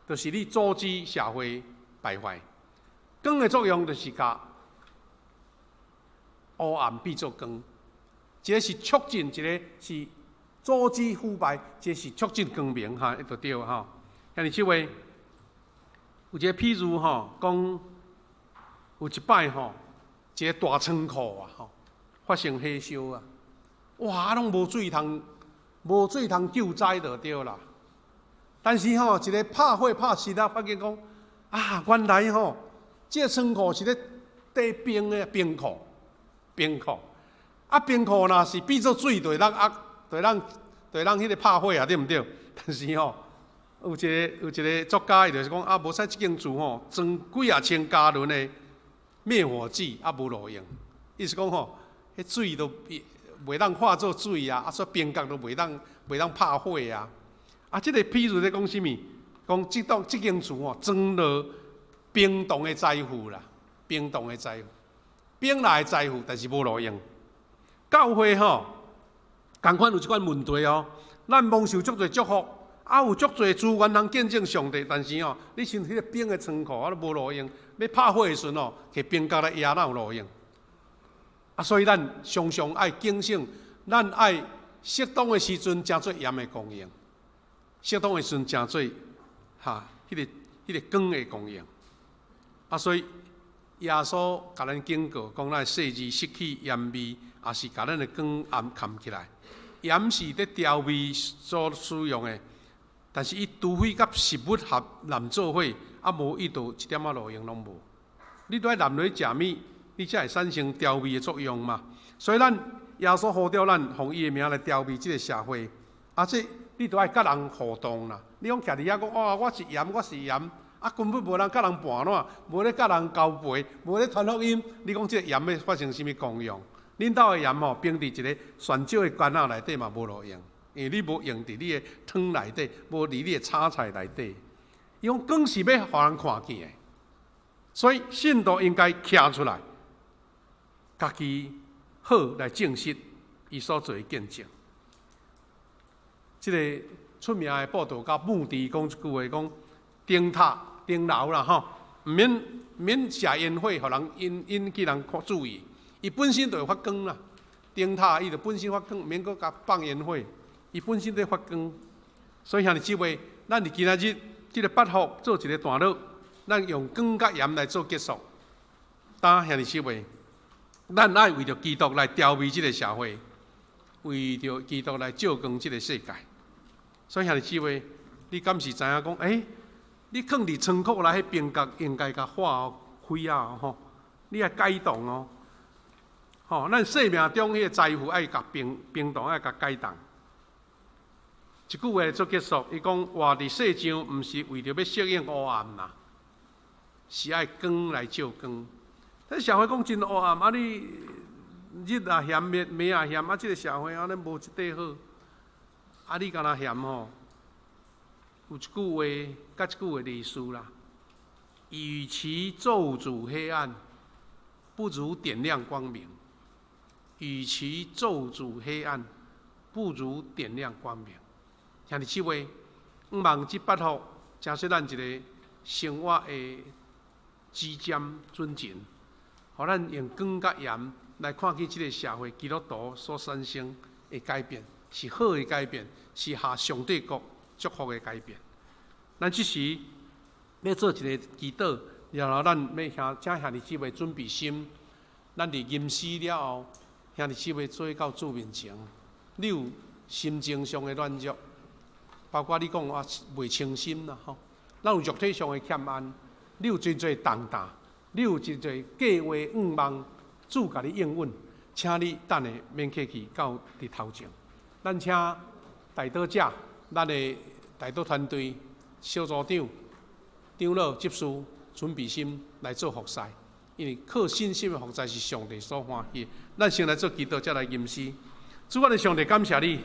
就是你阻止社會敗壞。光的作用就是共烏暗變做光，一个是促進，一个是阻止腐敗，一个是促進光明，哈，就對吼。兄弟姊妹，有一个譬喻吼，講有一擺吼，一个大倉庫啊，吼，發生火燒啊，哇，攏無水通，無水通救災就對啦。但是吼，一个拍火拍實啊，發現講啊，原來吼，這个倉庫是咧貯冰的冰庫，冰庫。啊，冰庫若是變做水，就會當啊，就會當彼个拍火啊，對毋對？但是吼，有一个作家，伊就是講啊，無使這間厝吼裝幾仔千加侖的滅火劑，啊無路用。意思講吼，彼水都袂當化做水啊，啊，所以冰角都袂當拍火啊。啊，這个譬喻咧講啥物？講這棟這間厝吼裝落冰凍的財富啦，冰凍的財富，冰來的財富，但是無路用。教會吼，仝款有這款問題哦。咱蒙受足濟祝福，啊有足濟資源通見證上帝，但是吼，你像彼个冰的倉庫，啊都無路用，欲拍火的時陣吼，摕冰角來壓，哪有路用？啊，所以咱常常愛警醒，咱愛適當的時陣，成做鹽的功用；適當的時陣，成做哈，彼个光的功用。啊，所以耶穌共咱警告，講咱細緻失去鹽味，也是共咱的光暗崁起來。鹽是佇調味所使用的，但是伊除非佮食物合湳做伙，啊無伊就一點仔路用攏無。你都愛湳落去食物，你才會產生調味的作用嘛。所以咱耶穌呼召咱，奉伊的名來調味這个社會。啊，這你都愛佮人互動啦。你講徛佇遐講，哦，我是鹽，我是鹽，啊，根本無人佮人盤攏，無咧佮人交陪，無咧傳福音。你講這个鹽欲發生啥物功用？恁兜的鹽吼，冰佇一个旋石的罐仔內底嘛無路用，因為你無用佇你的湯內底，無佇你的炒菜內底。伊講光是欲予人看見的，所以信徒應該徛出來，家己好來證實伊所做的見證。這个出名的布道家穆迪講一句話，講燈塔、燈樓啦吼，毋免射煙火，予人引起人注意。伊本身就會發光啦，燈塔伊就本身發光，毋免閣共放煙火，伊本身咧發光。所以兄弟姊妹，咱佇今仔日這个八福做一个段落，咱用光佮鹽來做結束。當兄弟姊妹，咱愛為著基督來調味這个社會，為著基督來照光這个世界。所以兄弟姊妹，你敢是知影講？你囥佇倉庫內彼冰角應該共化開啊吼！你愛解凍哦，吼！咱生命中彼个財富愛共冰冰凍，愛共解凍。一句話做結束，伊講活佇世上，毋是為著欲適應黑暗啦，是愛光來照光。這社會講真黑暗，啊你日也嫌暝，暝也嫌，啊這个社會按呢無一塊好，啊你敢若嫌吼？有一句話，佮一句話類似啦。與其咒詛黑暗，不如點亮光明。與其咒詛黑暗，不如點亮光明。兄弟姊妹，向望這八福，誠做咱一个生活的指針準繩，予咱用光佮鹽來看見這个社會基督徒所產生的改變，是好的改變，是合上帝國祝福的改變。咱這時欲做一个祈禱，然後咱欲兄請兄弟姊妹準備心，咱佇吟詩了後，兄弟姊妹做到主面前，你有心情上的軟弱，包括你講我袂清心啦吼，咱有肉體上的欠安，你有真濟重擔，你有真濟計劃願望，主共你應允，請你等下免客氣到佇頭前，咱請代禱者，咱的代禱團隊小組長、長老、執事準備心來做服侍，因為靠信心的服侍是上帝所歡喜。咱先來做祈禱，才來吟詩。主，我的上帝，感謝你，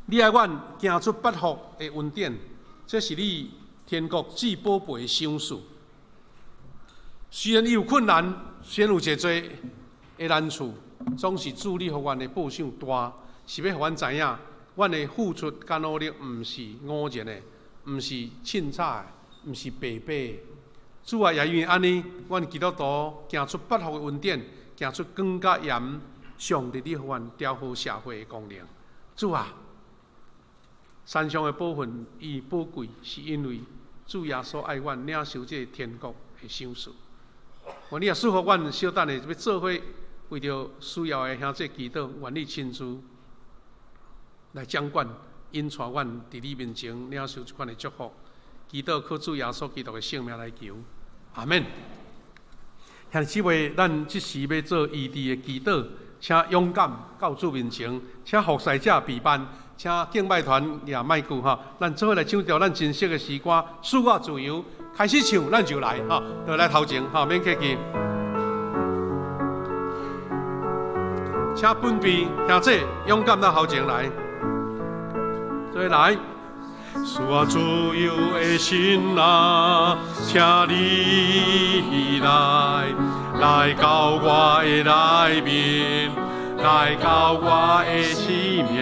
你愛阮行出八福的恩典，這是你天國至寶貝的賞賜。雖然伊有困難，雖然有濟濟的難處，總是主你予阮的報賞大，是欲予阮知影，阮的付出佮努力毋是偶然的，毋是凊彩的，毋是白白的。主啊，也因為按呢，阮基督徒行出八福的恩典，行出光佮鹽，上帝你予阮調和社會的功能。主啊，山上的寶訓伊寶貴，是因為主耶穌愛阮領受這个天國的賞賜。願你也賜福阮，小等下欲做伙為著需要的兄弟祈禱，願你親自來掌管，引帶阮佇你面前領受這款的祝福。祈禱靠主耶穌基督的聖名來求，阿們。兄弟姊妹，咱這時欲做醫治的祈禱，請勇敢到主面前，請服侍者備辦，請敬拜團也麥顧哈。咱做伙來唱著咱真熟的詩歌，賜我自由，開始唱，咱就來哈，就來頭前哈，免客氣。請準備兄弟勇敢到頭前來，做伙來。賜我自由的心啊，請你來，來到我的內面，來到我的生命。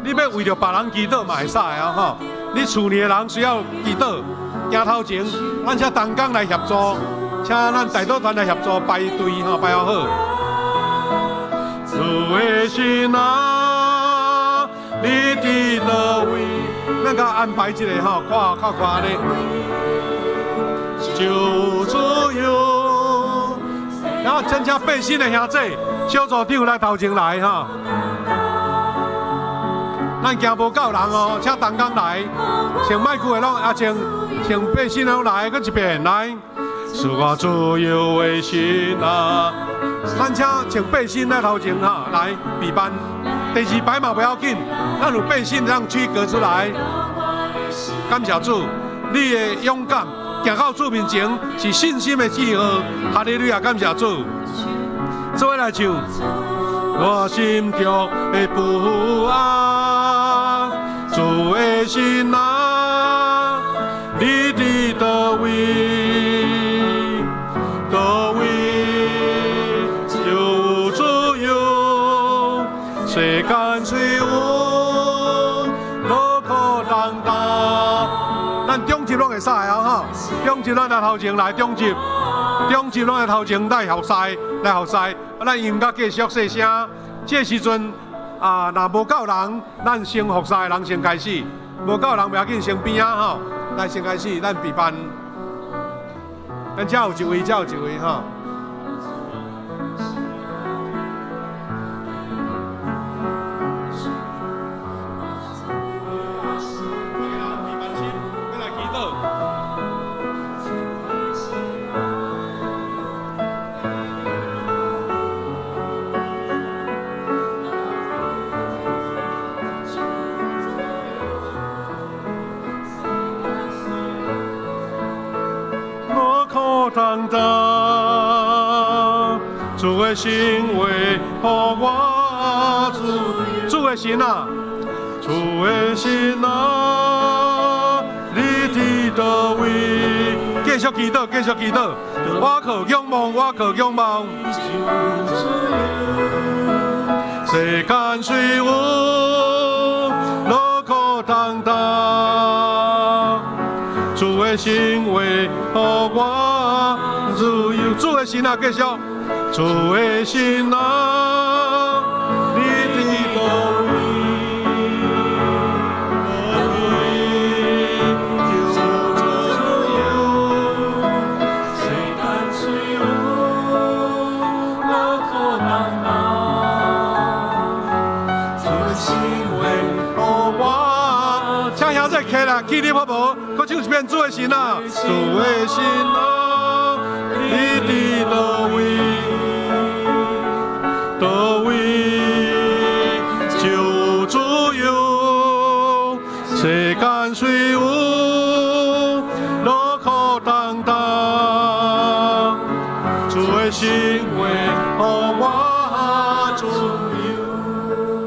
你欲為著別人祈禱嘛會使啊吼！你厝裡的人需要祈禱，行頭前，咱請同工來協助，請咱代禱團來協助排隊吼，排好好。主的心啊，你佇佗位？咱共安排一下吼，看較快咧。就自由，然後真正背心的兄弟，小組長來頭前來吼。咱驚無夠人哦，請同工來，穿麥褲的攏啊穿穿背心的攏來，閣一遍來。賜我自由的心啊！咱請穿背心來頭前哈，來備班。第二排嘛不要緊，咱有背心讓區隔出來。感謝主，你的勇敢行到主面前是信心的記號。哈利路亞，感謝主。做伙來唱。我心中的不安，主的心啊，你佇佗位？佗位就自由，世間雖有勞苦重擔。咱中集攏會使啊吼，中集咱來頭前來，中集，中集攏來頭前來服侍，來服侍。咱音樂繼續細聲。這時陣啊，若無夠人，咱先服侍，人先開始。無夠人袂要緊，先邊仔吼。來，先開始，咱備辦。咱遮有一位，遮有一位吼。擔當，主的神話予我自由。主的神啊，主的神啊，你佇佗位？繼續祈禱，繼續祈禱。我靠仰望，我靠仰望。世間雖有勞苦擔當，主的神話予我自由。主的神啊，繼續。主的神啊，你佇佗位？佗位求自由。世間雖有勞苦擔當，主的神話予我。請兄弟起來，起立好無？閣唱一遍主的神啊，主的神啊，你佇佗位？佗位就自由。世間雖有勞苦擔當，主的神話予我自由。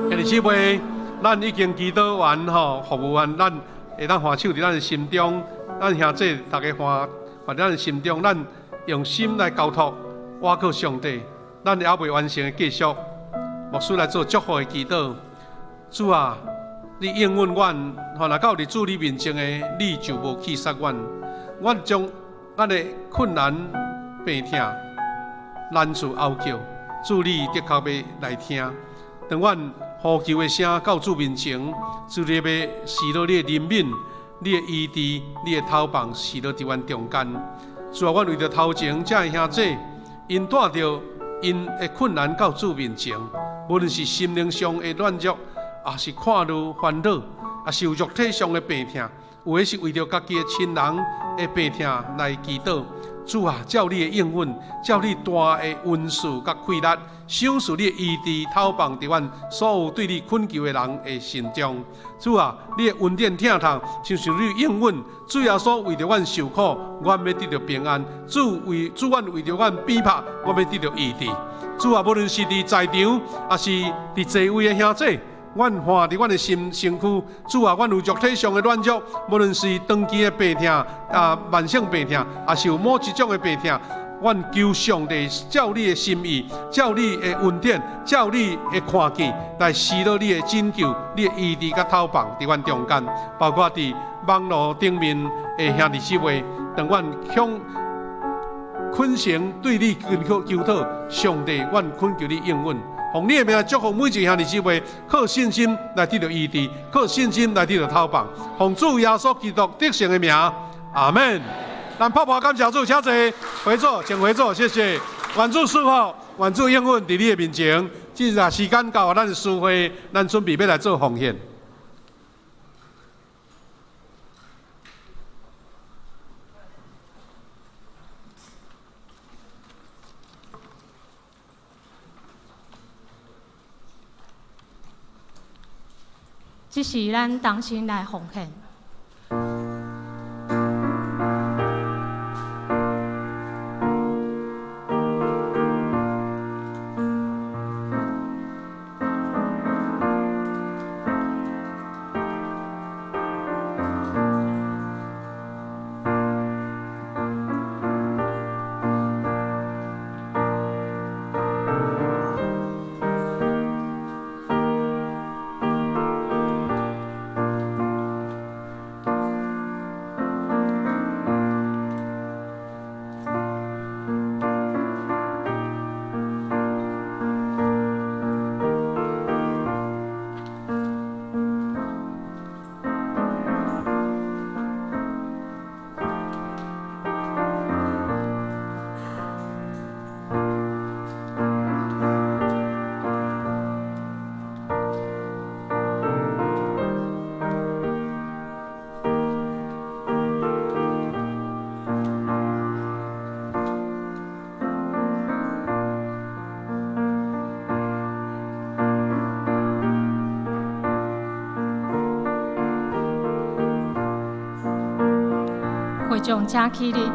兄弟姊妹，咱已經祈禱完吼，服務完，咱會當還手佇咱的心中，咱兄弟逐家還還佇咱的心中，咱用心來交託，倚靠上帝。咱猶未完成的繼續，牧師來做祝福的祈禱。主啊，你應允阮，吼，若到佇主你面前的，你就無棄殺阮。阮將咱的困難、病痛、難處哀叫，主你的確欲來聽。當阮呼求的聲到主面前，主你欲賜落你的憐憫、你的醫治、你的頭放賜落佇阮中間。主啊，阮為著頭前這的兄弟，𪜶帶著𪜶的困難到主面前，無論是心靈上的軟弱，抑是看慮煩惱，抑是有肉體上的病痛，有的是為著家己的親人的病痛來祈禱。主啊，照你的應允，照你大的恩賜佮氣力，賞賜你的醫治，透放佇阮所有對你懇求的人的心中。主啊，你的恩典疼痛，親像你應允。主耶穌為著阮受苦，阮欲得著平安；主為主，阮為著阮被拍，阮欲得著醫治。主啊，無論是佇在場，抑是佇座位的兄弟，阮看佇阮的心身軀，主啊，阮有肉體上的軟弱，無論是長期的病痛啊、慢性病痛，抑是有某一種的病痛，阮求上帝照你的心意，照你的恩典，照你的看見，來施落你的拯救、你的醫治佮透放佇阮中間，包括佇網路頂面的兄弟姊妹，當阮向懇誠對你求求討，上帝，阮懇求你應允。奉你的名祝福每一個兄弟姊妹，靠信心來得著醫治，靠信心來得著透放。奉主耶穌基督得勝的名，阿們。咱拍破感謝主，請坐，回座，請回座，謝謝。願主賜福，願主應允佇你的面前。這下時間到，咱司會，咱準備欲來做奉獻。這是咱同心來奉獻。會眾請起立。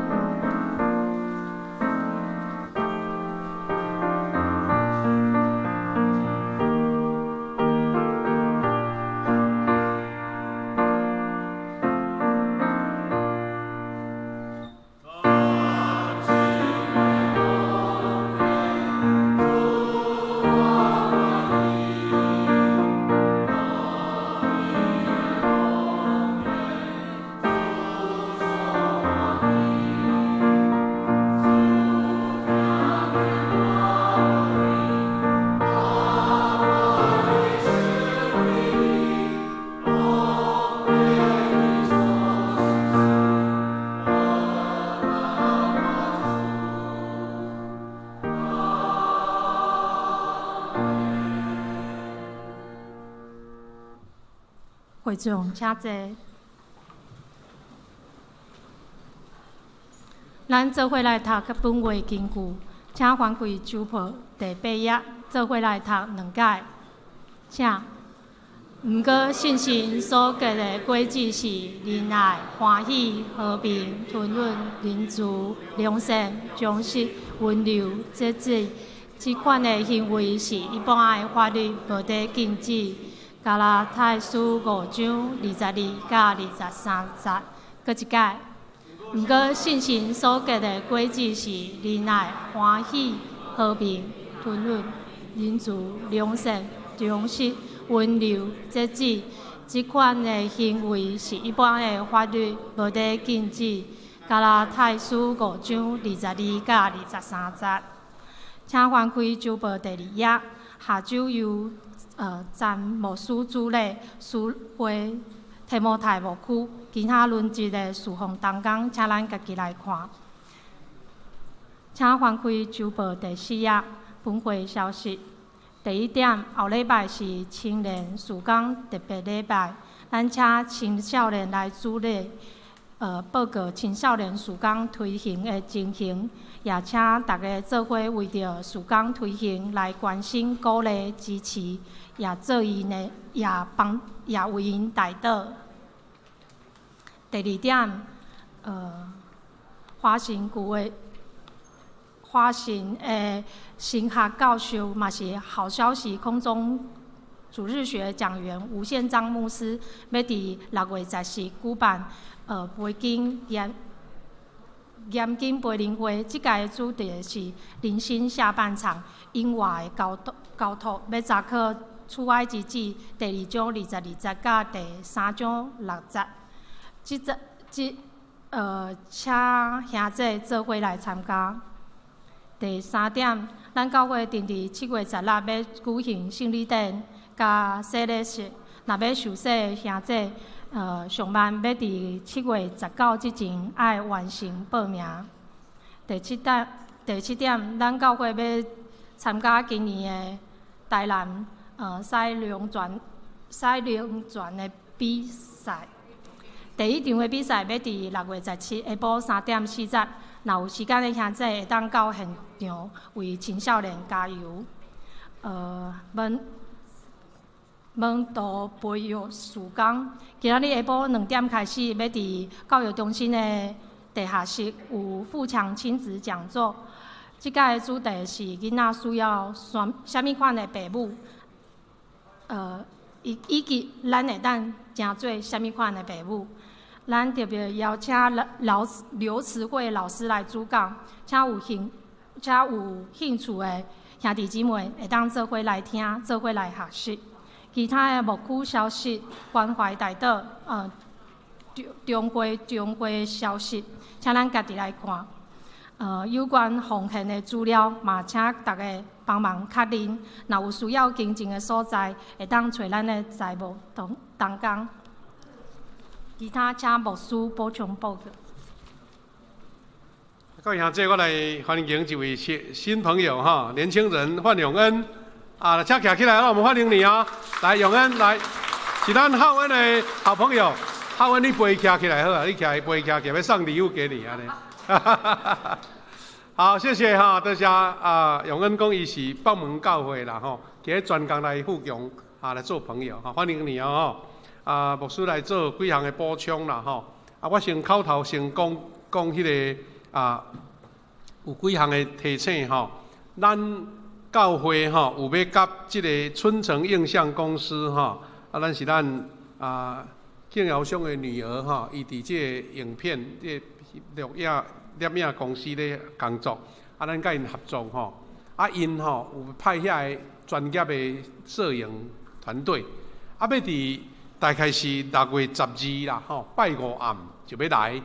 會眾請坐。咱做伙來讀本話經句，請翻開周報第八頁，做伙來讀兩解。請。毋過信心所結的果子是仁愛、歡喜、和平、吞忍、仁慈、良善、忠實、溫柔、節制。這款的行為是一般的法律無佇禁止。加拉太書五章22佮23節，閣一擺。毋過信心所結的果子是仁愛、歡喜、和平、吞忍、仁慈、良善、忠實、溫柔、節制。這款的行為是一般的法律無佇禁止。加拉太書五章22佮23節。請翻開周報第二頁，下晝由詹牧師主禮，司會提摩太牧區其他輪值的事奉同工，請咱家己來看。請翻開周報第四頁，分會消息。第一點，後禮拜是青年事工特別禮拜，咱請青少年來主禮，報告青少年事工推行的情形，也請大家做伙為著事工推行來關心、鼓勵、支持，也做𪜶的，也幫，也為𪜶代禱。第二點，華神舊的華神的神學教授嘛是好消息空中主日學講員吳憲章牧師，欲佇6月14舉辦培經研研經培靈會，這屆的主題是人生下半場，永活的交託交託，欲查考出埃及記第二章22節佮第三章6節。這節這請兄弟做伙來參加。第三點，咱教會定佇7月16欲舉行聖禮典佮洗禮式，若欲受洗的兄弟，上慢欲佇7月19之前愛完成報名。第七點，第七點，咱教會欲參加今年的台南賽龍船賽龍船的比賽。第一場的比賽欲佇6月17下晡3點40，若有時間的兄弟會當到現場為青少年加油。門門徒培育事工，今仔日下晡2點開始，欲佇教育中心的地下室有富強親子講座。這擺的主題是囡仔需要啥物款的爸母，以及咱會當成做啥物款的爸母。咱特別邀請老劉慈惠老師來主講，請有興趣的兄弟姊妹會當做伙來聽，做伙來學習。其他的牧區消息、關懷代禱、中會消息，請咱家己來看。有關奉獻的資料，嘛請大家幫忙確認。若有需要更正的所在，會當揣咱的財務同工。其他請牧師補充報告。各位兄弟，我來歡迎一位新朋友哈，年輕人范永恩啊，請徛起來，讓我們歡迎你啊！來，永恩來，是咱浩恩的好朋友。浩恩，你背徛起來好啊，你徛背徛起來，欲送禮物給你按呢。好，謝謝哈，多謝啊！永恩講伊是北門教會啦吼，今日專工來富強啊來做朋友哈，歡迎你哦！啊，牧師來做幾項的補充啦吼。啊，我先口頭先講講彼个啊，有幾項的提醒吼。咱教會吼有欲佮這个春城映像公司吼，啊，咱是咱啊敬堯兄的女兒吼，伊佇這个影片、這個錄影、攝影公司咧工作，啊，咱佮𪜶合作吼，啊，𪜶吼有派遐个專業的攝影團隊，啊，欲佇大概是6月12啦，吼，拜五暗就欲來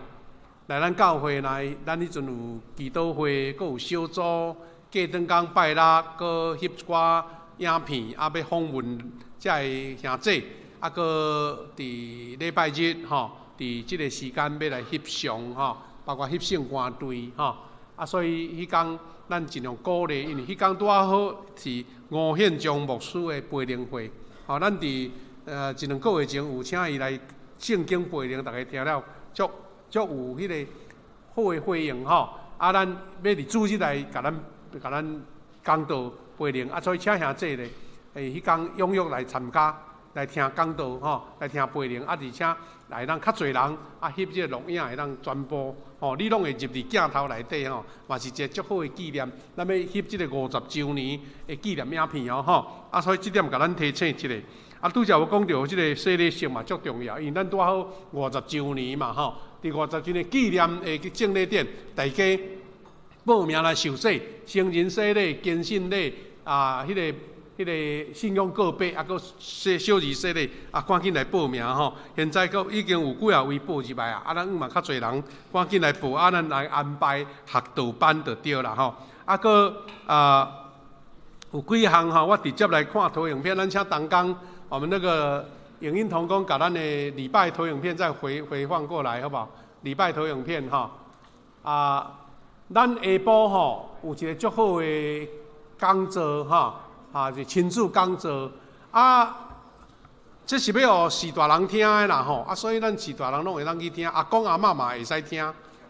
來咱教會來，咱彼陣有祈禱會，閣有小組，過轉工拜六，閣翕一寡影片，啊，欲訪問遮个兄姊，啊，閣佇禮拜日吼，佇這个時間欲來翕相吼，包括翕聖歌隊吼，啊，所以彼工咱盡量鼓勵，因為彼工拄仔好是吳憲章牧師的培靈會，吼，咱佇一兩個月前有請伊來聖經培靈，逐家聽了足足有彼个好的回應吼，啊，咱欲佇主日來共咱共咱講道培靈，啊，所以請兄姊咧，彼工踴躍來參加，來聽講道吼，來聽培靈，啊，而且來當較濟人，啊，翕這个錄影會當轉播，吼，你攏會入佇鏡頭內底吼，嘛是一个足好的紀念。咱欲翕這个50週年的紀念影片哦，吼，啊，所以這點共咱提醒一下。啊，拄才有講著這个洗禮式嘛，足重要，因為咱拄好五十週年嘛，吼，佇五十週年紀念的聖禮典，大家報名來受洗，成人洗禮、堅信禮啊，彼个信仰告白，啊，閣小小兒洗禮，啊，趕緊來報名吼！現在閣已經有幾仔位報入來啊，啊，咱嘛較濟人趕緊來報，啊，咱來安排學道班就對啦吼。啊，閣啊有幾項吼，我直接來看投影片，咱請同工，我們那個影音同工，共咱的禮拜投影片再回回放過來，好無好？禮拜投影片吼，啊，咱下晡吼有一個足好的講座吼。啊，是親子講座啊，這是欲予序大人聽的啦吼，啊，所以咱序大人攏會當去聽，阿公阿嬤嘛會使聽。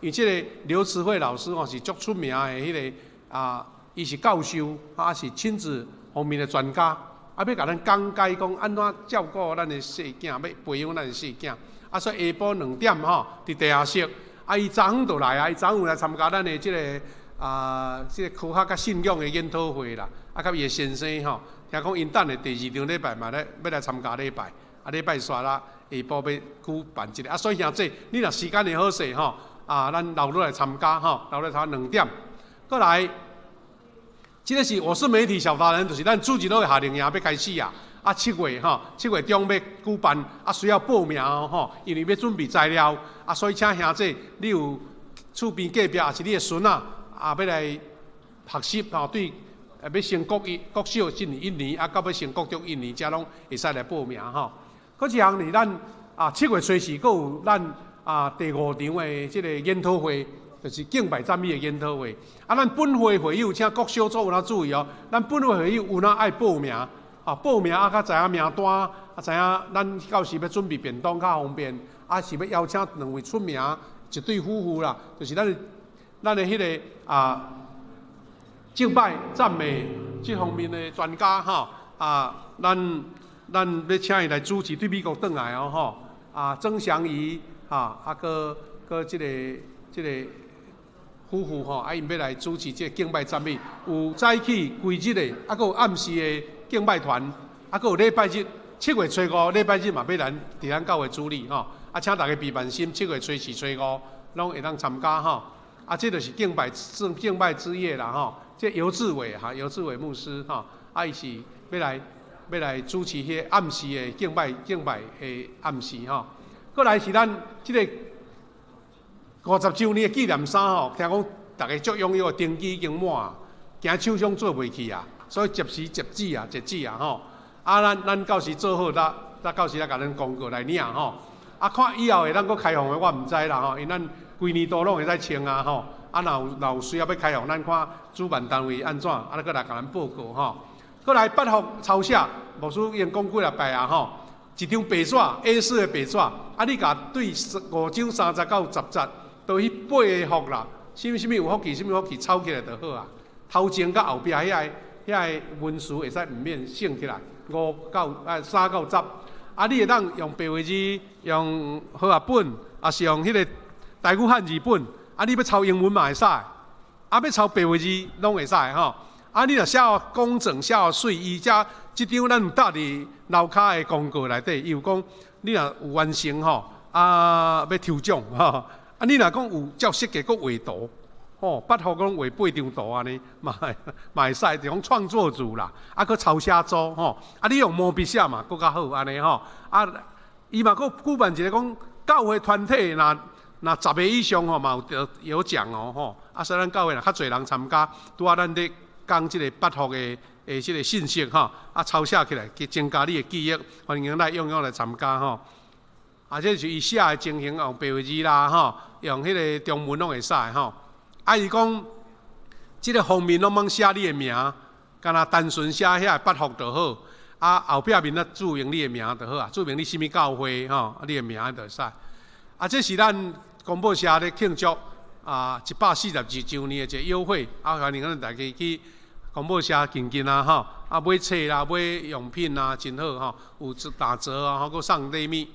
因為這个劉慈惠老師吼是足出名的彼个啊，伊是教授，啊是親子方面的專家，啊，欲共咱講解講按怎照顧咱的細囝，欲培養咱的細囝。啊，所以下晡2點吼，佇地下室，啊，伊昨昏就來啊，伊昨昏有來參加咱的這个啊，這个科學佮信仰的研討會啦。啊，佮伊的先生吼，聽講𪜶等下第二場禮拜嘛咧，欲來參加禮拜，啊，禮拜煞啦，下晡欲舉辦這个，啊，所以兄姊，你若時間會好勢吼，啊，咱留落來參加吼，留落來參加兩點。過來，這个是我是媒體小達人，就是咱主日的夏令營欲開始啊，啊，七月吼，7月中欲舉辦，啊，需要報名哦吼，因為欲準備材料，啊，所以請兄姊，你有厝邊隔壁，抑是你的孫仔，啊，欲來學習吼，對。欲升國一、國小進一年，啊，到欲升國中一年，遮攏會使來報名吼。閣一項是咱啊，7月初四，閣有咱啊第五場的這个研討會，就是敬拜讚美的研討會。啊，咱本會會友，請各小組有哪注意哦。咱本會會友有哪愛報名啊？報名啊，較知影名單，啊，知影咱到時欲準備便當較方便。啊，是欲邀請兩位出名一對夫婦啦，就是咱的彼个啊。敬拜讚美這方面的專家吼啊，咱欲請伊來主持，對美國轉來哦吼啊，曾祥儀哈啊，閣閣這个夫婦吼，啊，𪜶欲來主持這个敬拜讚美，有早起規日的，啊，閣有暗時的敬拜團，啊，閣有禮拜日7月初五禮拜日嘛欲來佇咱教會主禮吼，啊，請大家備萬心，7月初四、初五攏會當參加吼，啊，這就是敬拜敬拜之夜啦吼。這尤志偉哈，尤志偉牧師哈，啊，伊是欲來欲來主持彼个暗時的敬拜敬拜的暗時吼。過來是咱這个50週年的紀念衫吼，聽講逐家足踴躍，登記已經滿，驚廠商做袂去啊，所以及時截止啊，截止啊吼。啊，咱到時做好，咱到時來共咱公告來領吼。啊，看以後會當閣開放的，我毋知啦吼，因為咱規年度攏會使穿啊吼。啊，若有需要欲開放，咱看主辦單位按怎，啊，閣來共咱報告吼。閣來八福抄寫，牧師已經講幾若擺啊吼。一張白紙 A4 的白紙，啊，你共對5章30到10節，都彼八个福啦，啥物啥物有福氣，啥物福氣抄起來就好啊。頭前佮後壁遐个文詞會使毋免省起來，五到啊三到十，啊，你會當用白話字，用和合本，也是用彼个台語漢字本，啊，你欲抄英文嘛會使，啊，欲抄白話字攏會使吼。啊，你若寫工整、寫媠，伊遮這張咱有貼佇樓跤的廣告內底，伊有講你若有完成吼，啊，欲抽獎吼，啊，你若講有照設計閣畫圖，吼，八幅攏畫八張圖按呢，嘛嘛會使，就講創作組啦，啊，閣抄寫組吼，啊，你用毛筆寫嘛，閣較好按呢吼，啊，伊嘛閣舉辦一个講教會團體若若十個以上吼，嘛有得有獎哦吼，啊，所以咱教會若較濟人參加，拄仔咱咧講這个八福的的這个信息吼，啊，抄寫起來，去增加你的記憶，歡迎來踴躍來參加吼。啊，這是伊寫的情形，用白話字啦吼，用彼个中文攏會使吼。啊，伊講這个封面攏免寫你的名，干焦單純寫遐个八福就好。啊，後壁面仔註明你的名就好啊，註明你啥物教會吼，啊，你的名就會使。啊，這是咱公報社咧慶祝啊142週年的一個優惠，啊，歡迎咱大家去公報社近近啊吼，啊買冊啦、買用品啊，真好吼，有打折啊，閣送禮物。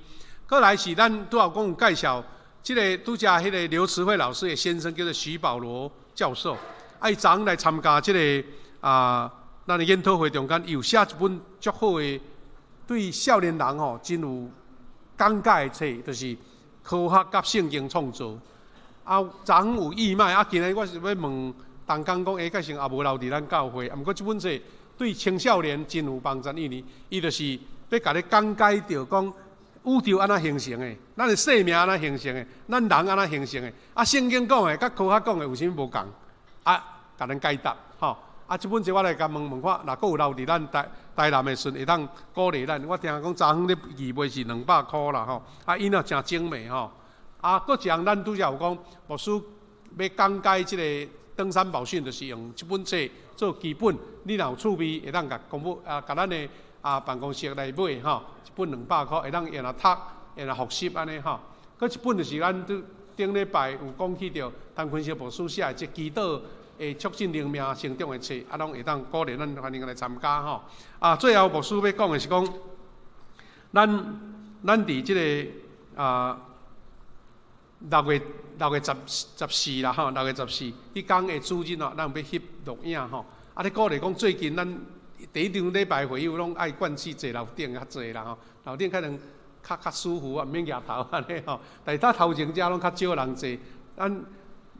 閣來是咱拄仔講有介紹，這个拄才彼个劉慈惠老師的先生叫做徐保羅教授，啊，伊昨昏來參加這个啊，咱的研討會中間，伊有寫一本足好的，對少年人吼真有講解的冊，就是科學佮聖經創造。啊，昨昏有義賣，啊，今日我是欲問同工講，欸，該是也無留佇咱教會，啊，毋過這本冊對青少年真有幫助，因為伊就是欲共你講解著講宇宙按怎形成的，咱的生命按怎形成的，咱人按怎形成的，啊，聖經講的佮科學講的有啥物無仝？啊，共咱解答，吼。啊，這本冊我來共問問看，若閣有留佇咱台台南的時陣，會當鼓勵咱。我聽講昨昏咧預賣是200箍啦，吼。啊，印了誠精美吼。啊，閣一項咱拄才有講，牧師欲講解這个登山寶訓，就是用這本冊做基本。你若有趣味，會當共公布啊，共咱的啊辦公室來買吼，一本200箍，會當用來讀，用來復習按呢吼。閣一本就是咱拄頂禮拜有講起著陳坤生牧師寫的這祈禱會促進靈命成長的冊，啊，攏會當鼓勵咱歡迎來參加吼。啊，最後牧師欲講的是講，咱咱佇這个啊六月十四啦吼，6月14，彼工的主日吼，咱欲翕錄影吼。啊，咧鼓勵講最近咱第一場禮拜會友攏愛慣去坐樓頂較濟啦吼，樓頂可能較較舒服啊，毋免舉頭按呢吼。但是搭頭前遮攏較少人坐，咱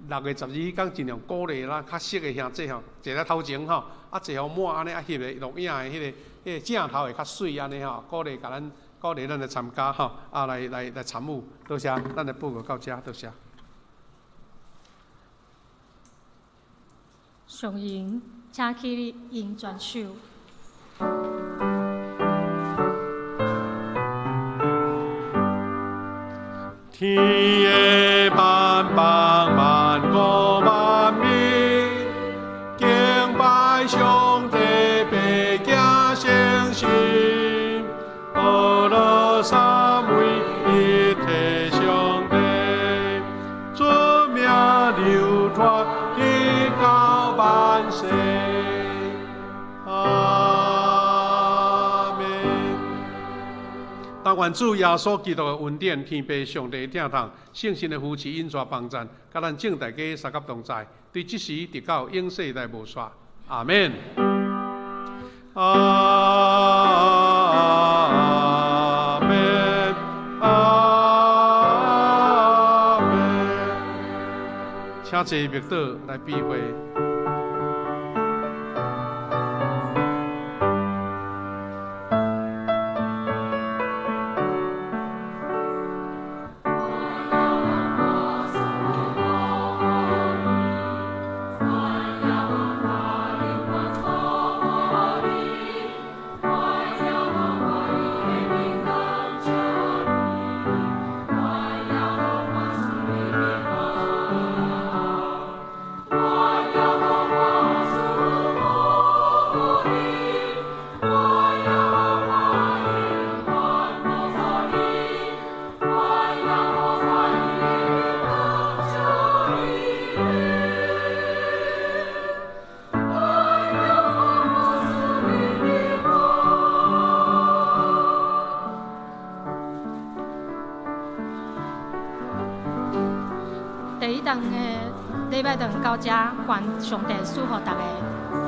6月12彼工盡量鼓勵咱較熟的兄弟吼，坐佇頭前吼，啊坐予滿按呢，啊翕的錄影的彼个彼个鏡頭會較媠按呢吼，鼓勵共咱鼓勵咱來參加吼，啊來來來參與，多謝，咱的報告到遮，多謝。上榮，請起立迎全手。天的萬邦萬國萬民，敬拜上帝，百行誠實，阿樂三位一體上帝，尊名流傳直到萬世。阿們。但願主耶穌基督的恩典、天父上帝的疼痛、聖神的扶持、引帶幫贊，佮咱眾大家相佮同在，對這時直到永世代無煞。阿們。阿們，阿們。請坐默禱來比會。我禮拜堂到遮，願上帝賜福大家。